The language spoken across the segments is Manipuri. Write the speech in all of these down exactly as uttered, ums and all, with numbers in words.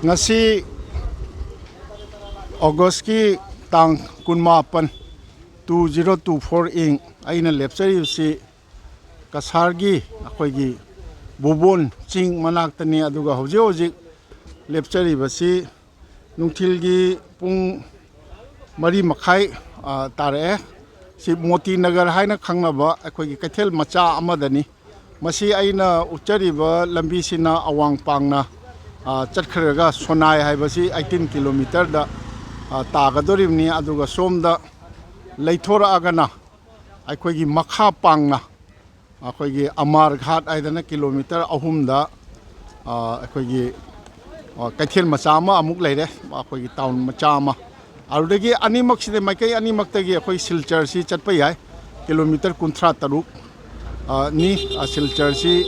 ꯉꯁꯤ ꯑꯣꯒꯁꯀꯤ ꯇꯥꯡ ꯀꯨꯟꯃꯥꯄꯟ, two zero two four ꯏꯪ꯫ ꯑꯩꯅ ꯂꯦꯞꯆꯔꯤꯕꯁꯤ ꯀꯁꯥꯔꯒꯤ ꯑꯩꯈꯣꯏꯒꯤ ꯕꯨꯕꯣꯟ ꯆꯤꯡ ꯃꯅꯥꯛꯇꯅꯤ꯫ ꯑꯗꯨꯒ ꯍꯧꯖꯤꯛ ꯍꯧꯖꯤꯛ ꯂꯦꯞꯆꯔꯤꯕꯁꯤ ꯅꯨꯡꯊꯤꯜꯒꯤ ꯄꯨꯡ ꯃꯔꯤ ꯃꯈꯥꯏ, ꯑ, ꯇꯥꯔꯛꯑꯦ꯫ ꯁꯤ ꯃꯣꯇꯤ ꯅꯒꯔ ꯍꯥꯏꯅ ꯈꯪꯅꯕ ꯑꯩꯈꯣꯏꯒꯤ ꯀꯩꯊꯦꯜ ꯃꯆꯥ ꯑꯃꯗꯅꯤ꯫ ꯃꯁꯤ ꯑꯩꯅ ꯎꯠꯆꯔꯤꯕ ꯂꯝꯕꯤꯁꯤꯅ ꯑꯋꯥꯡ ꯄꯥꯡꯅ, ꯑ, ꯆꯠꯈ꯭ꯔꯒ ꯁꯣꯅꯥꯏ ꯍꯥꯏꯕꯁꯤ eighteen ꯀꯤꯂꯣꯃꯤꯇꯔꯗ, ꯑ, ꯇꯥꯒꯗꯧꯔꯤꯕꯅꯤ꯫ ꯑꯗꯨꯒ ꯁꯣꯝꯗ ꯂꯩꯊꯣꯔꯛꯑꯒꯅ ꯑꯩꯈꯣꯏꯒꯤ ꯃꯈꯥ ꯄꯥꯡꯅ ꯑꯩꯈꯣꯏꯒꯤ ꯑꯃꯥꯔ ꯘꯥꯠ ꯍꯥꯏꯗꯅ ꯀꯤꯂꯣꯃꯤꯇꯔ ꯑꯍꯨꯝꯗ, ꯑ, ꯑꯩꯈꯣꯏꯒꯤ, ꯑ, ꯀꯩꯊꯦꯜ ꯃꯆꯥ ꯑꯃ ꯑꯃꯨꯛ ꯂꯩꯔꯦ, ꯑꯩꯈꯣꯏꯒꯤ ꯇꯥꯎꯟ ꯃꯆꯥ ꯑꯃ꯫ ꯑꯗꯨꯗꯒꯤ ꯑꯅꯤꯃꯛꯁꯤꯗ, ꯃꯥꯏꯀꯩ ꯑꯅꯤꯃꯛꯇꯒꯤ ꯑꯩꯈꯣꯏ ꯁꯤꯜꯆꯔꯁꯤ ꯆꯠꯄ ꯌꯥꯏ꯫ ꯀꯤꯂꯣꯃꯤꯇꯔ ꯀꯨꯟꯊ꯭ꯔꯥ ꯇꯔꯨꯛ, ꯑ, ꯅꯤ꯫ ꯑ, ꯁꯤꯜꯆꯔꯁꯤ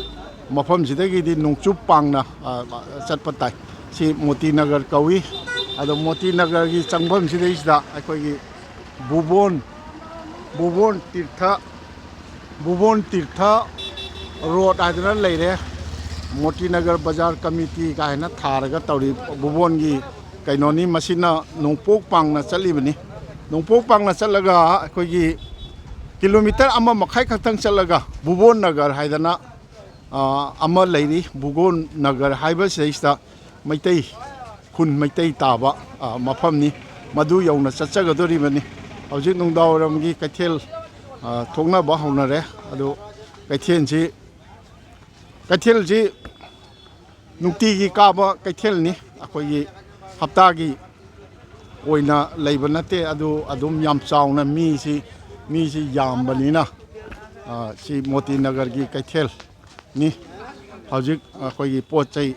ꯃꯐꯝꯁꯤꯗꯒꯤꯗꯤ ꯅꯣꯡꯆꯨꯞ ꯄꯥꯡꯅ, ꯑ, ꯆꯠꯄ ꯇꯥꯏ꯫ ꯁꯤ ꯃꯣꯇꯤ ꯅꯒꯔ ꯀꯧꯏ꯫ ꯑꯗꯣ ꯃꯣꯇꯤ ꯅꯒꯔꯒꯤ ꯆꯪꯐꯝꯁꯤꯗꯩꯁꯤꯗ ꯑꯩꯈꯣꯏꯒꯤ ꯕꯨꯕꯣꯟ, ꯕꯨꯕꯣꯟ ꯇꯤꯔꯊ, ꯕꯨꯕꯣꯟ ꯇꯤꯔꯊ ꯔꯣꯗ ꯍꯥꯏꯗꯅ ꯂꯩꯔꯦ꯫ ꯃꯣꯇꯤ ꯅꯒꯔ ꯕꯖꯥꯔ ꯀꯃꯤꯇꯤ ꯀꯥꯏꯅ ꯊꯥꯔꯒ ꯇꯧꯔꯤ꯫ ꯕꯨꯕꯣꯟꯒꯤ ꯀꯩꯅꯣꯅꯤ, ꯃꯁꯤꯅ ꯅꯣꯡꯄꯣꯛ ꯄꯥꯡꯅ ꯆꯠꯂꯤꯕꯅꯤ꯫ ꯅꯣꯡꯄꯣꯛ ꯄꯥꯡꯅ ꯆꯠꯂꯒ ꯑꯩꯈꯣꯏꯒꯤ ꯀꯤꯂꯣꯃꯤꯇꯔ ꯑꯃ ꯃꯈꯥꯏ ꯈꯛꯇꯪ ꯆꯠꯂꯒ ꯕꯨꯕꯣꯟ ꯅꯒꯔ ꯍꯥꯏꯗꯅ, ꯑ, ꯑꯃ ꯂꯩꯔꯤ꯫ ꯕꯨꯕꯣꯟ ꯅꯒꯔ ꯍꯥꯏꯕꯁꯤꯗꯩꯁꯤꯗ ꯃꯩꯇꯩ ꯈꯨꯟ, ꯃꯩꯇꯩ ꯇꯥꯕ, ꯑ, ꯃꯐꯝꯅꯤ꯫ ꯃꯗꯨ ꯌꯧꯅ ꯆꯠꯆꯒꯗꯧꯔꯤꯕꯅꯤ꯫ ꯍꯧꯖꯤꯛ ꯅꯨꯡꯗꯥꯡꯋꯥꯏꯔꯝꯒꯤ ꯀꯩꯊꯦꯜ, ꯑ, ꯊꯣꯛꯅꯕ ꯍꯧꯅꯔꯦ꯫ ꯑꯗꯨ ꯀꯩꯊꯦꯜꯁꯤ, ꯀꯩꯊꯦꯜꯁꯤ ꯅꯨꯡꯇꯤꯒꯤ ꯀꯥꯕ ꯀꯩꯊꯦꯜꯅꯤ꯫ ꯑꯩꯈꯣꯏꯒꯤ ꯍꯞꯇꯥꯒꯤ ꯑꯣꯏꯅ ꯂꯩꯕ ꯅꯠꯇꯦ꯫ ꯑꯗꯨ ꯑꯗꯨꯝ ꯌꯥꯝ ꯆꯥꯎꯅ ꯃꯤꯁꯤ, ꯃꯤꯁꯤ ꯌꯥꯝꯕꯅꯤꯅ, ꯑ, ꯁꯤ ꯃꯣꯇꯤ ꯅꯒꯔꯒꯤ ꯀꯩꯊꯦꯜꯅꯤ꯫ ꯍꯧꯖꯤꯛ ꯑꯩꯈꯣꯏꯒꯤ ꯄꯣꯠ ꯆꯩ,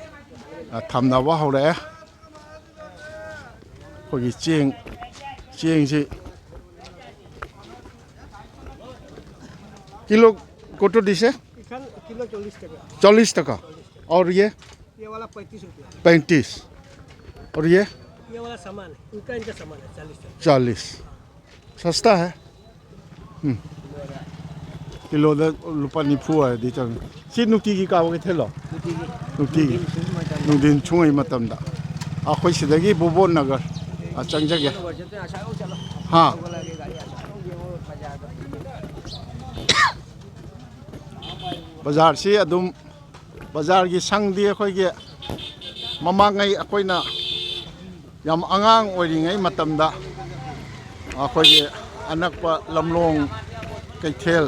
ꯑ, ꯊꯝꯅꯕ ꯍꯧꯔꯛꯑꯦ꯫ ꯑꯩꯈꯣꯏꯒꯤ ꯆꯦꯡ, ꯆꯦꯡꯁꯤ ꯀꯤꯂꯣ ꯀꯣꯇꯣ ꯗꯤꯁꯦ? ꯏꯈꯟ ꯀꯤꯂꯣ ꯆꯥꯂꯤꯁ ꯇꯀꯥ꯫ ꯆꯥꯂꯤꯁ ꯇꯀꯥ꯫ और ये? ये वाला पैंतीस रुपया। पैंतीस। और ये? ये वाला सामान है, इनका, इनका सामान है, चालीस रुपया। चालीस। सस्ता है। ꯎꯝ꯫ ꯀꯤꯂꯣꯗ ꯂꯨꯄꯥ ꯅꯤꯐꯨ ꯍꯥꯏꯔꯗꯤ ꯆꯪꯉꯤ꯫ ꯁꯤ ꯅꯨꯡꯇꯤꯒꯤ ꯀꯥꯕ ꯀꯩꯊꯦꯜꯂꯣ? ꯅꯨꯡꯇꯤꯒꯤ꯫ ꯅꯨꯡꯇꯤꯒꯤ꯫ ꯅꯨꯡꯊꯤꯟ ꯁꯨꯡꯕ ꯃꯇꯝꯗ꯫ ꯅꯨꯡꯊꯤꯟ ꯁꯨꯡꯉꯩ ꯃꯇꯝꯗ꯫ ꯑꯩꯈꯣꯏ ꯁꯤꯗꯒꯤ ꯚꯨꯕꯣꯟ ꯅꯒꯔ, ꯑ, ꯆꯪꯖꯒꯦ꯫ ꯍꯥ꯫ ꯕꯖꯥꯔꯁꯤ ꯑꯗꯨꯝ, ꯕꯖꯥꯔꯒꯤ ꯁꯪꯗꯤ ꯑꯩꯈꯣꯏꯒꯤ ꯃꯃꯥꯡꯉꯩ ꯑꯩꯈꯣꯏꯅ ꯌꯥꯝ ꯑꯉꯥꯡ ꯑꯣꯏꯔꯤꯉꯩ ꯃꯇꯝꯗ ꯑꯩꯈꯣꯏꯒꯤ ꯑꯅꯛꯄ ꯂꯝꯂꯣꯡ ꯀꯩꯊꯦꯜ,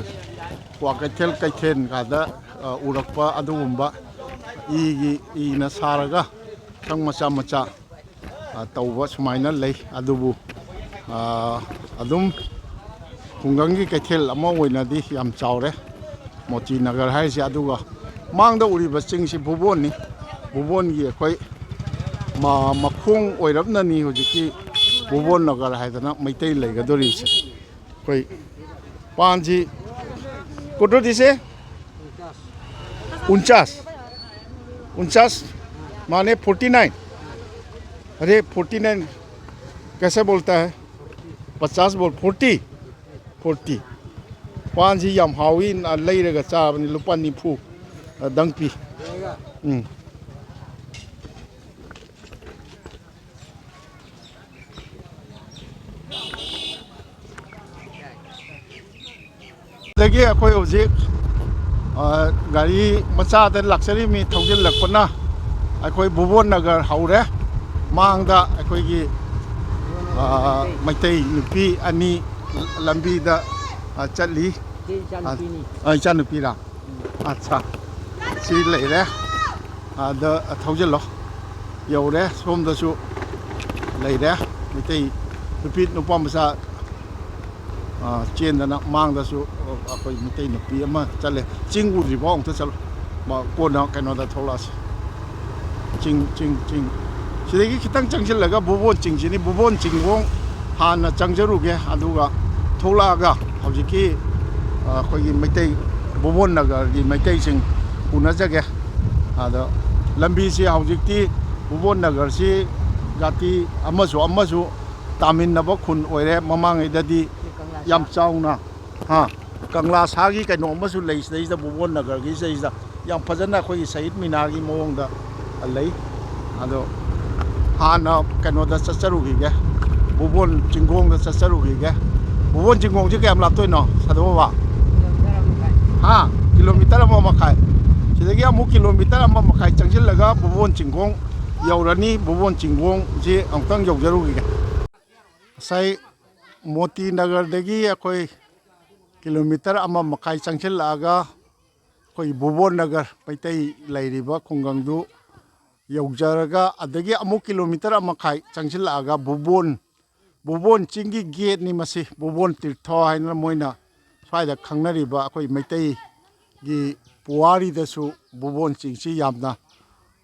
ꯀ꯭ꯋꯥꯀꯩꯊꯦꯜ ꯀꯩꯊꯦꯜ ꯀꯥꯗ, ꯑ, ꯎꯔꯛꯄ ꯑꯗꯨꯒꯨꯝꯕ ꯏꯒꯤ, ꯏꯅ ꯁꯥꯔꯒ ꯁꯪ ꯃꯆꯥ ꯃꯆꯥ, ꯑ, ꯇꯧꯕ ꯁꯨꯃꯥꯏꯅ ꯂꯩ꯫ ꯑꯗꯨꯕꯨ, ꯑ, ꯑꯗꯨꯝ ꯈꯨꯡꯒꯪꯒꯤ ꯀꯩꯊꯦꯜ ꯑꯃ ꯑꯣꯏꯅꯗꯤ ꯌꯥꯝ ꯆꯥꯎꯔꯦ ꯃꯣꯇꯤ ꯅꯒꯔ ꯍꯥꯏꯔꯤꯁꯦ꯫ ꯑꯗꯨꯒ ꯃꯥꯡꯗ ꯎꯔꯤꯕ ꯆꯤꯡꯁꯤ ꯚꯨꯕꯣꯟꯅꯤ꯫ ꯚꯨꯕꯣꯟꯒꯤ ꯑꯩꯈꯣꯏ ꯃ-, ꯃꯈꯣꯡ ꯑꯣꯏꯔꯞꯅꯅꯤ ꯍꯧꯖꯤꯛꯀꯤ ꯚꯨꯕꯣꯟ ꯅꯒꯔ ꯍꯥꯏꯗꯅ ꯃꯩꯇꯩ ꯂꯩꯒꯗꯧꯔꯤꯕꯁꯦ꯫ कोई पाँच जी। कोटो दिसे? उनचास। उनचास माने फोर्टी नाइन। अरे, फोर्टी नाइन कैसे बोलता है? पचास बोल, फोर्टी। फोर्टी। पाँच जी ꯌꯥꯝ ꯍꯥꯎꯏ, ꯂꯩꯔꯒ ꯆꯥꯕꯅꯤ, ꯂꯨꯄꯥ ꯅꯤꯐꯨ ꯗꯪ ꯄꯤ꯫ ꯎꯝ꯫ ꯑꯗꯒꯤ ꯑꯩꯈꯣꯏ ꯍꯧꯖꯤꯛ, ꯑ, ꯒꯥꯔꯤ ꯃꯆꯥꯗ ꯂꯥꯛꯆꯔꯤꯃꯤ, ꯊꯧꯖꯤꯜꯂꯛꯄꯅ ꯑꯩꯈꯣꯏ ꯚꯨꯕꯣꯟ ꯅꯒꯔ ꯍꯧꯔꯦ꯫ ꯃꯥꯡꯗ ꯑꯩꯈꯣꯏꯒꯤ, ꯑ, ꯃꯩꯇꯩ ꯅꯨꯄꯤ ꯑꯅꯤ ꯂꯝꯕꯤꯗ, ꯑ, ꯆꯠꯂꯤ꯫ ꯏꯆꯦ ꯏꯆꯥꯅꯨꯄꯤꯅꯤ꯫ ꯑ, ꯏꯆꯥꯅꯨꯄꯤꯔꯥ? ꯑꯠꯆꯥ꯫ ꯁꯤ ꯂꯩꯔꯦ꯫ ꯑꯗ ꯊꯧꯖꯤꯜꯂꯣ꯫ ꯌꯧꯔꯦ꯫ ꯁꯣꯝꯗꯁꯨ ꯂꯩꯔꯦ꯫ ꯃꯩꯇꯩ ꯅꯨꯄꯤ ꯅꯨꯄꯥ ꯃꯆꯥ, ꯑ, ꯆꯦꯟꯗꯅ ꯃꯥꯡꯗꯁꯨ ꯑꯩꯈꯣꯏ ꯃꯩꯇꯩ ꯅꯨꯄꯤ ꯑꯃ ꯆꯠꯂꯦ꯫ ꯆꯤꯡ ꯎꯗ꯭ꯔꯤꯐꯥꯎ ꯑꯃꯨꯛꯇ ꯆꯠꯂꯣ꯫ ꯃ-, ꯀꯣꯟꯅ ꯀꯩꯅꯣꯗ ꯊꯣꯛꯂꯛꯑꯁꯤ꯫ ꯆꯤꯡ, ꯆꯤꯡ, ꯆꯤꯡ꯫ ꯁꯤꯗꯒꯤ ꯈꯤꯇꯪ ꯆꯪꯁꯤꯜꯂꯒ ꯚꯨꯕꯣꯟ ꯆꯤꯡꯁꯤꯅꯤ꯫ ꯚꯨꯕꯣꯟ ꯆꯤꯡꯈꯣꯡ ꯍꯥꯟꯅ ꯆꯪꯖꯔꯨꯒꯦ꯫ ꯑꯗꯨꯒ ꯊꯣꯛꯂꯛꯑꯒ ꯍꯧꯖꯤꯛꯀꯤ, ꯑ, ꯑꯩꯈꯣꯏꯒꯤ ꯃꯩꯇꯩ ꯚꯨꯕꯣꯟ ꯅꯒꯔꯒꯤ ꯃꯩꯇꯩꯁꯤꯡ ꯎꯅꯖꯒꯦ꯫ ꯑꯗꯣ ꯂꯝꯕꯤꯁꯤ ꯍꯧꯖꯤꯛꯇꯤ ꯚꯨꯕꯣꯟ ꯅꯒꯔꯁꯤ ꯖꯥꯇꯤ ꯑꯃꯁꯨ ꯑꯃꯁꯨ ꯇꯥꯃꯤꯟꯅꯕ ꯈꯨꯟ ꯑꯣꯏꯔꯦ꯫ ꯃꯃꯥꯡꯉꯩꯗꯗꯤ ꯌꯥꯝ ꯆꯥꯎꯅ, ꯍꯥ, ꯀꯪꯂꯥ ꯁꯥꯒꯤ ꯀꯩꯅꯣ ꯑꯃꯁꯨ ꯂꯩ ꯁꯤꯗꯩꯁꯤꯗ, ꯚꯨꯕꯣꯟ ꯅꯒꯔꯒꯤ ꯁꯤꯗꯩꯁꯤꯗ ꯌꯥꯝ ꯐꯖꯅ ꯑꯩꯈꯣꯏꯒꯤ ꯁꯍꯤꯗ ꯃꯤꯅꯥꯔꯒꯤ ꯃꯑꯣꯡꯗ ꯂꯩ꯫ ꯑꯗꯣ ꯍꯥꯟꯅ ꯀꯩꯅꯣꯗ ꯆꯠꯆꯔꯨꯈꯤꯒꯦ, ꯕꯨꯕꯣꯟ ꯆꯤꯡꯈꯣꯡꯗ ꯆꯠꯆꯔꯨꯈꯤꯒꯦ꯫ ꯕꯨꯕꯣꯟ ꯆꯤꯡꯈꯣꯡꯁꯦ ꯀꯌꯥꯝ ꯂꯥꯞꯇꯣꯏꯅꯣ, ꯁꯥꯗꯣ ꯕꯕꯥ? ꯍꯥ? ꯀꯤꯂꯣꯃꯤꯇꯔ ꯑꯃ ꯃꯈꯥꯏ꯫ ꯁꯤꯗꯒꯤ ꯑꯃꯨꯛ ꯀꯤꯂꯣꯃꯤꯇꯔ ꯑꯃ ꯃꯈꯥꯏ ꯆꯪꯁꯤꯜꯂꯒ ꯕꯨꯕꯣꯟ ꯆꯤꯡꯈꯣꯡ ꯌꯧꯔꯅꯤ꯫ ꯕꯨꯕꯣꯟ ꯆꯤꯡꯈꯣꯡꯁꯤ ꯑꯃꯨꯛꯇꯪ ꯌꯧꯖꯔꯨꯈꯤꯒꯦ꯫ ꯉꯁꯥꯏ ꯃꯣꯇꯤ ꯅꯒꯔꯗꯒꯤ ꯑꯩꯈꯣꯏ ꯀꯤꯂꯣꯃꯤꯇꯔ ꯑꯃ ꯃꯈꯥꯏ ꯆꯪꯁꯤꯜꯂꯛꯑꯒ ꯑꯩꯈꯣꯏ ꯕꯨꯕꯣꯟ ꯅꯒꯔ ꯃꯩꯇꯩ ꯂꯩꯔꯤꯕ ꯈꯨꯡꯒꯪꯗꯨ ꯌꯧꯖꯔꯒ, ꯑꯗꯒꯤ ꯑꯃꯨꯛ ꯀꯤꯂꯣꯃꯤꯇꯔ ꯑꯃ ꯃꯈꯥꯏ ꯆꯪꯁꯤꯜꯂꯛꯑꯒ ꯕꯨꯕꯣꯟ, ꯕꯨꯕꯣꯟ ꯆꯤꯡꯒꯤ ꯒꯦꯠꯅꯤ ꯃꯁꯤ꯫ ꯕꯨꯕꯣꯟ ꯇꯤꯔꯊ ꯍꯥꯏꯅ ꯃꯣꯏꯅ ꯁ꯭ꯋꯥꯏꯗ ꯈꯪꯅꯔꯤꯕ ꯑꯩꯈꯣꯏ ꯃꯩꯇꯩꯒꯤ ꯄꯨꯋꯥꯔꯤꯗꯁꯨ ꯕꯨꯕꯣꯟ ꯆꯤꯡꯁꯤ ꯌꯥꯝꯅ,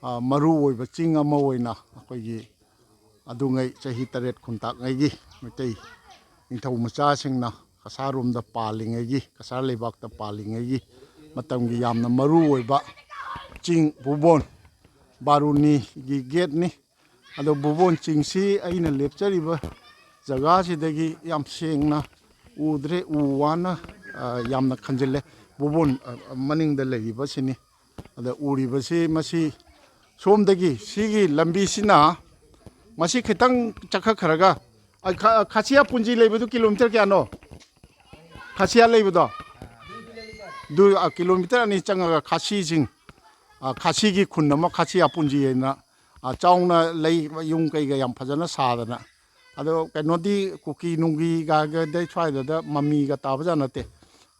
ꯑ, ꯃꯔꯨ ꯑꯣꯏꯕ ꯆꯤꯡ ꯑꯃ ꯑꯣꯏꯅ ꯑꯩꯈꯣꯏꯒꯤ ꯑꯗꯨꯉꯩ ꯆꯍꯤ ꯇꯔꯦꯠ ꯈꯨꯟꯇꯥꯛꯉꯩꯒꯤ ꯃꯩꯇꯩ ꯅꯤꯡꯊꯧ ꯃꯆꯥꯁꯤꯡꯅ ꯀꯁꯥꯔꯔꯣꯝꯗ ꯄꯥꯜꯂꯤꯉꯩꯒꯤ, ꯀꯁꯥꯔ ꯂꯩꯕꯥꯛꯇ ꯄꯥꯜꯂꯤꯉꯩꯒꯤ ꯃꯇꯝꯒꯤ ꯌꯥꯝꯅ ꯃꯔꯨ ꯑꯣꯏꯕ ꯆꯤꯡ ꯕꯨꯕꯣꯟ ꯕꯥꯔꯨꯅꯤꯒꯤ ꯒꯦꯠꯅꯤ꯫ ꯑꯗꯣ ꯕꯨꯕꯣꯟ ꯆꯤꯡꯁꯤ ꯑꯩꯅ ꯂꯦꯞꯆꯔꯤꯕ ꯖꯒꯥꯁꯤꯗꯒꯤ ꯌꯥꯝ ꯁꯦꯡꯅ ꯎꯗ꯭ꯔꯦ, ꯎ ꯋꯥꯅ, ꯑ, ꯌꯥꯝꯅ ꯈꯟꯖꯤꯜꯂꯦ꯫ ꯕꯨꯕꯣꯟ, ꯑ, ꯃꯅꯤꯡꯗ ꯂꯩꯔꯤꯕꯁꯤꯅꯤ꯫ ꯑꯗ ꯎꯔꯤꯕꯁꯤ ꯃꯁꯤ ꯁꯣꯝꯗꯒꯤ ꯁꯤꯒꯤ ꯂꯝꯕꯤꯁꯤꯅ ꯃꯁꯤ ꯈꯤꯇꯪ ꯆꯠꯈꯠꯈ꯭ꯔꯒ, ꯑ, ꯈꯥ-, ꯈꯥꯁꯤꯌꯥ ꯄꯨꯟꯖꯤ ꯂꯩꯕꯗꯨ ꯀꯤꯂꯣꯃꯤꯇꯔ ꯀꯌꯥꯅꯣ? ꯈꯥꯁꯤꯌꯥ ꯂꯩꯕꯗꯣ? ꯑꯗꯨ, ꯑ, ꯀꯤꯂꯣꯃꯤꯇꯔ ꯑꯅꯤ ꯆꯪꯉꯒ ꯈꯥꯁꯤꯁꯤꯡ, ꯑ, ꯈꯥꯁꯤꯒꯤ ꯈꯨꯟ ꯑꯃ ꯈꯥꯁꯤꯌꯥ ꯄꯨꯟꯖꯤ ꯍꯥꯏꯅ, ꯑ, ꯆꯥꯎꯅ ꯂꯩ, ꯌꯨꯝ ꯀꯩꯒ ꯌꯥꯝ ꯐꯖꯅ ꯁꯥꯗꯅ꯫ ꯑꯗꯣ ꯀꯩꯅꯣꯗꯤ ꯀꯨꯀꯤ ꯅꯨꯡꯒꯤꯒꯗꯩ ꯁ꯭ꯋꯥꯏꯗꯗ ꯃꯃꯤꯒ ꯇꯥꯕꯖꯥꯠ ꯅꯠꯇꯦ꯫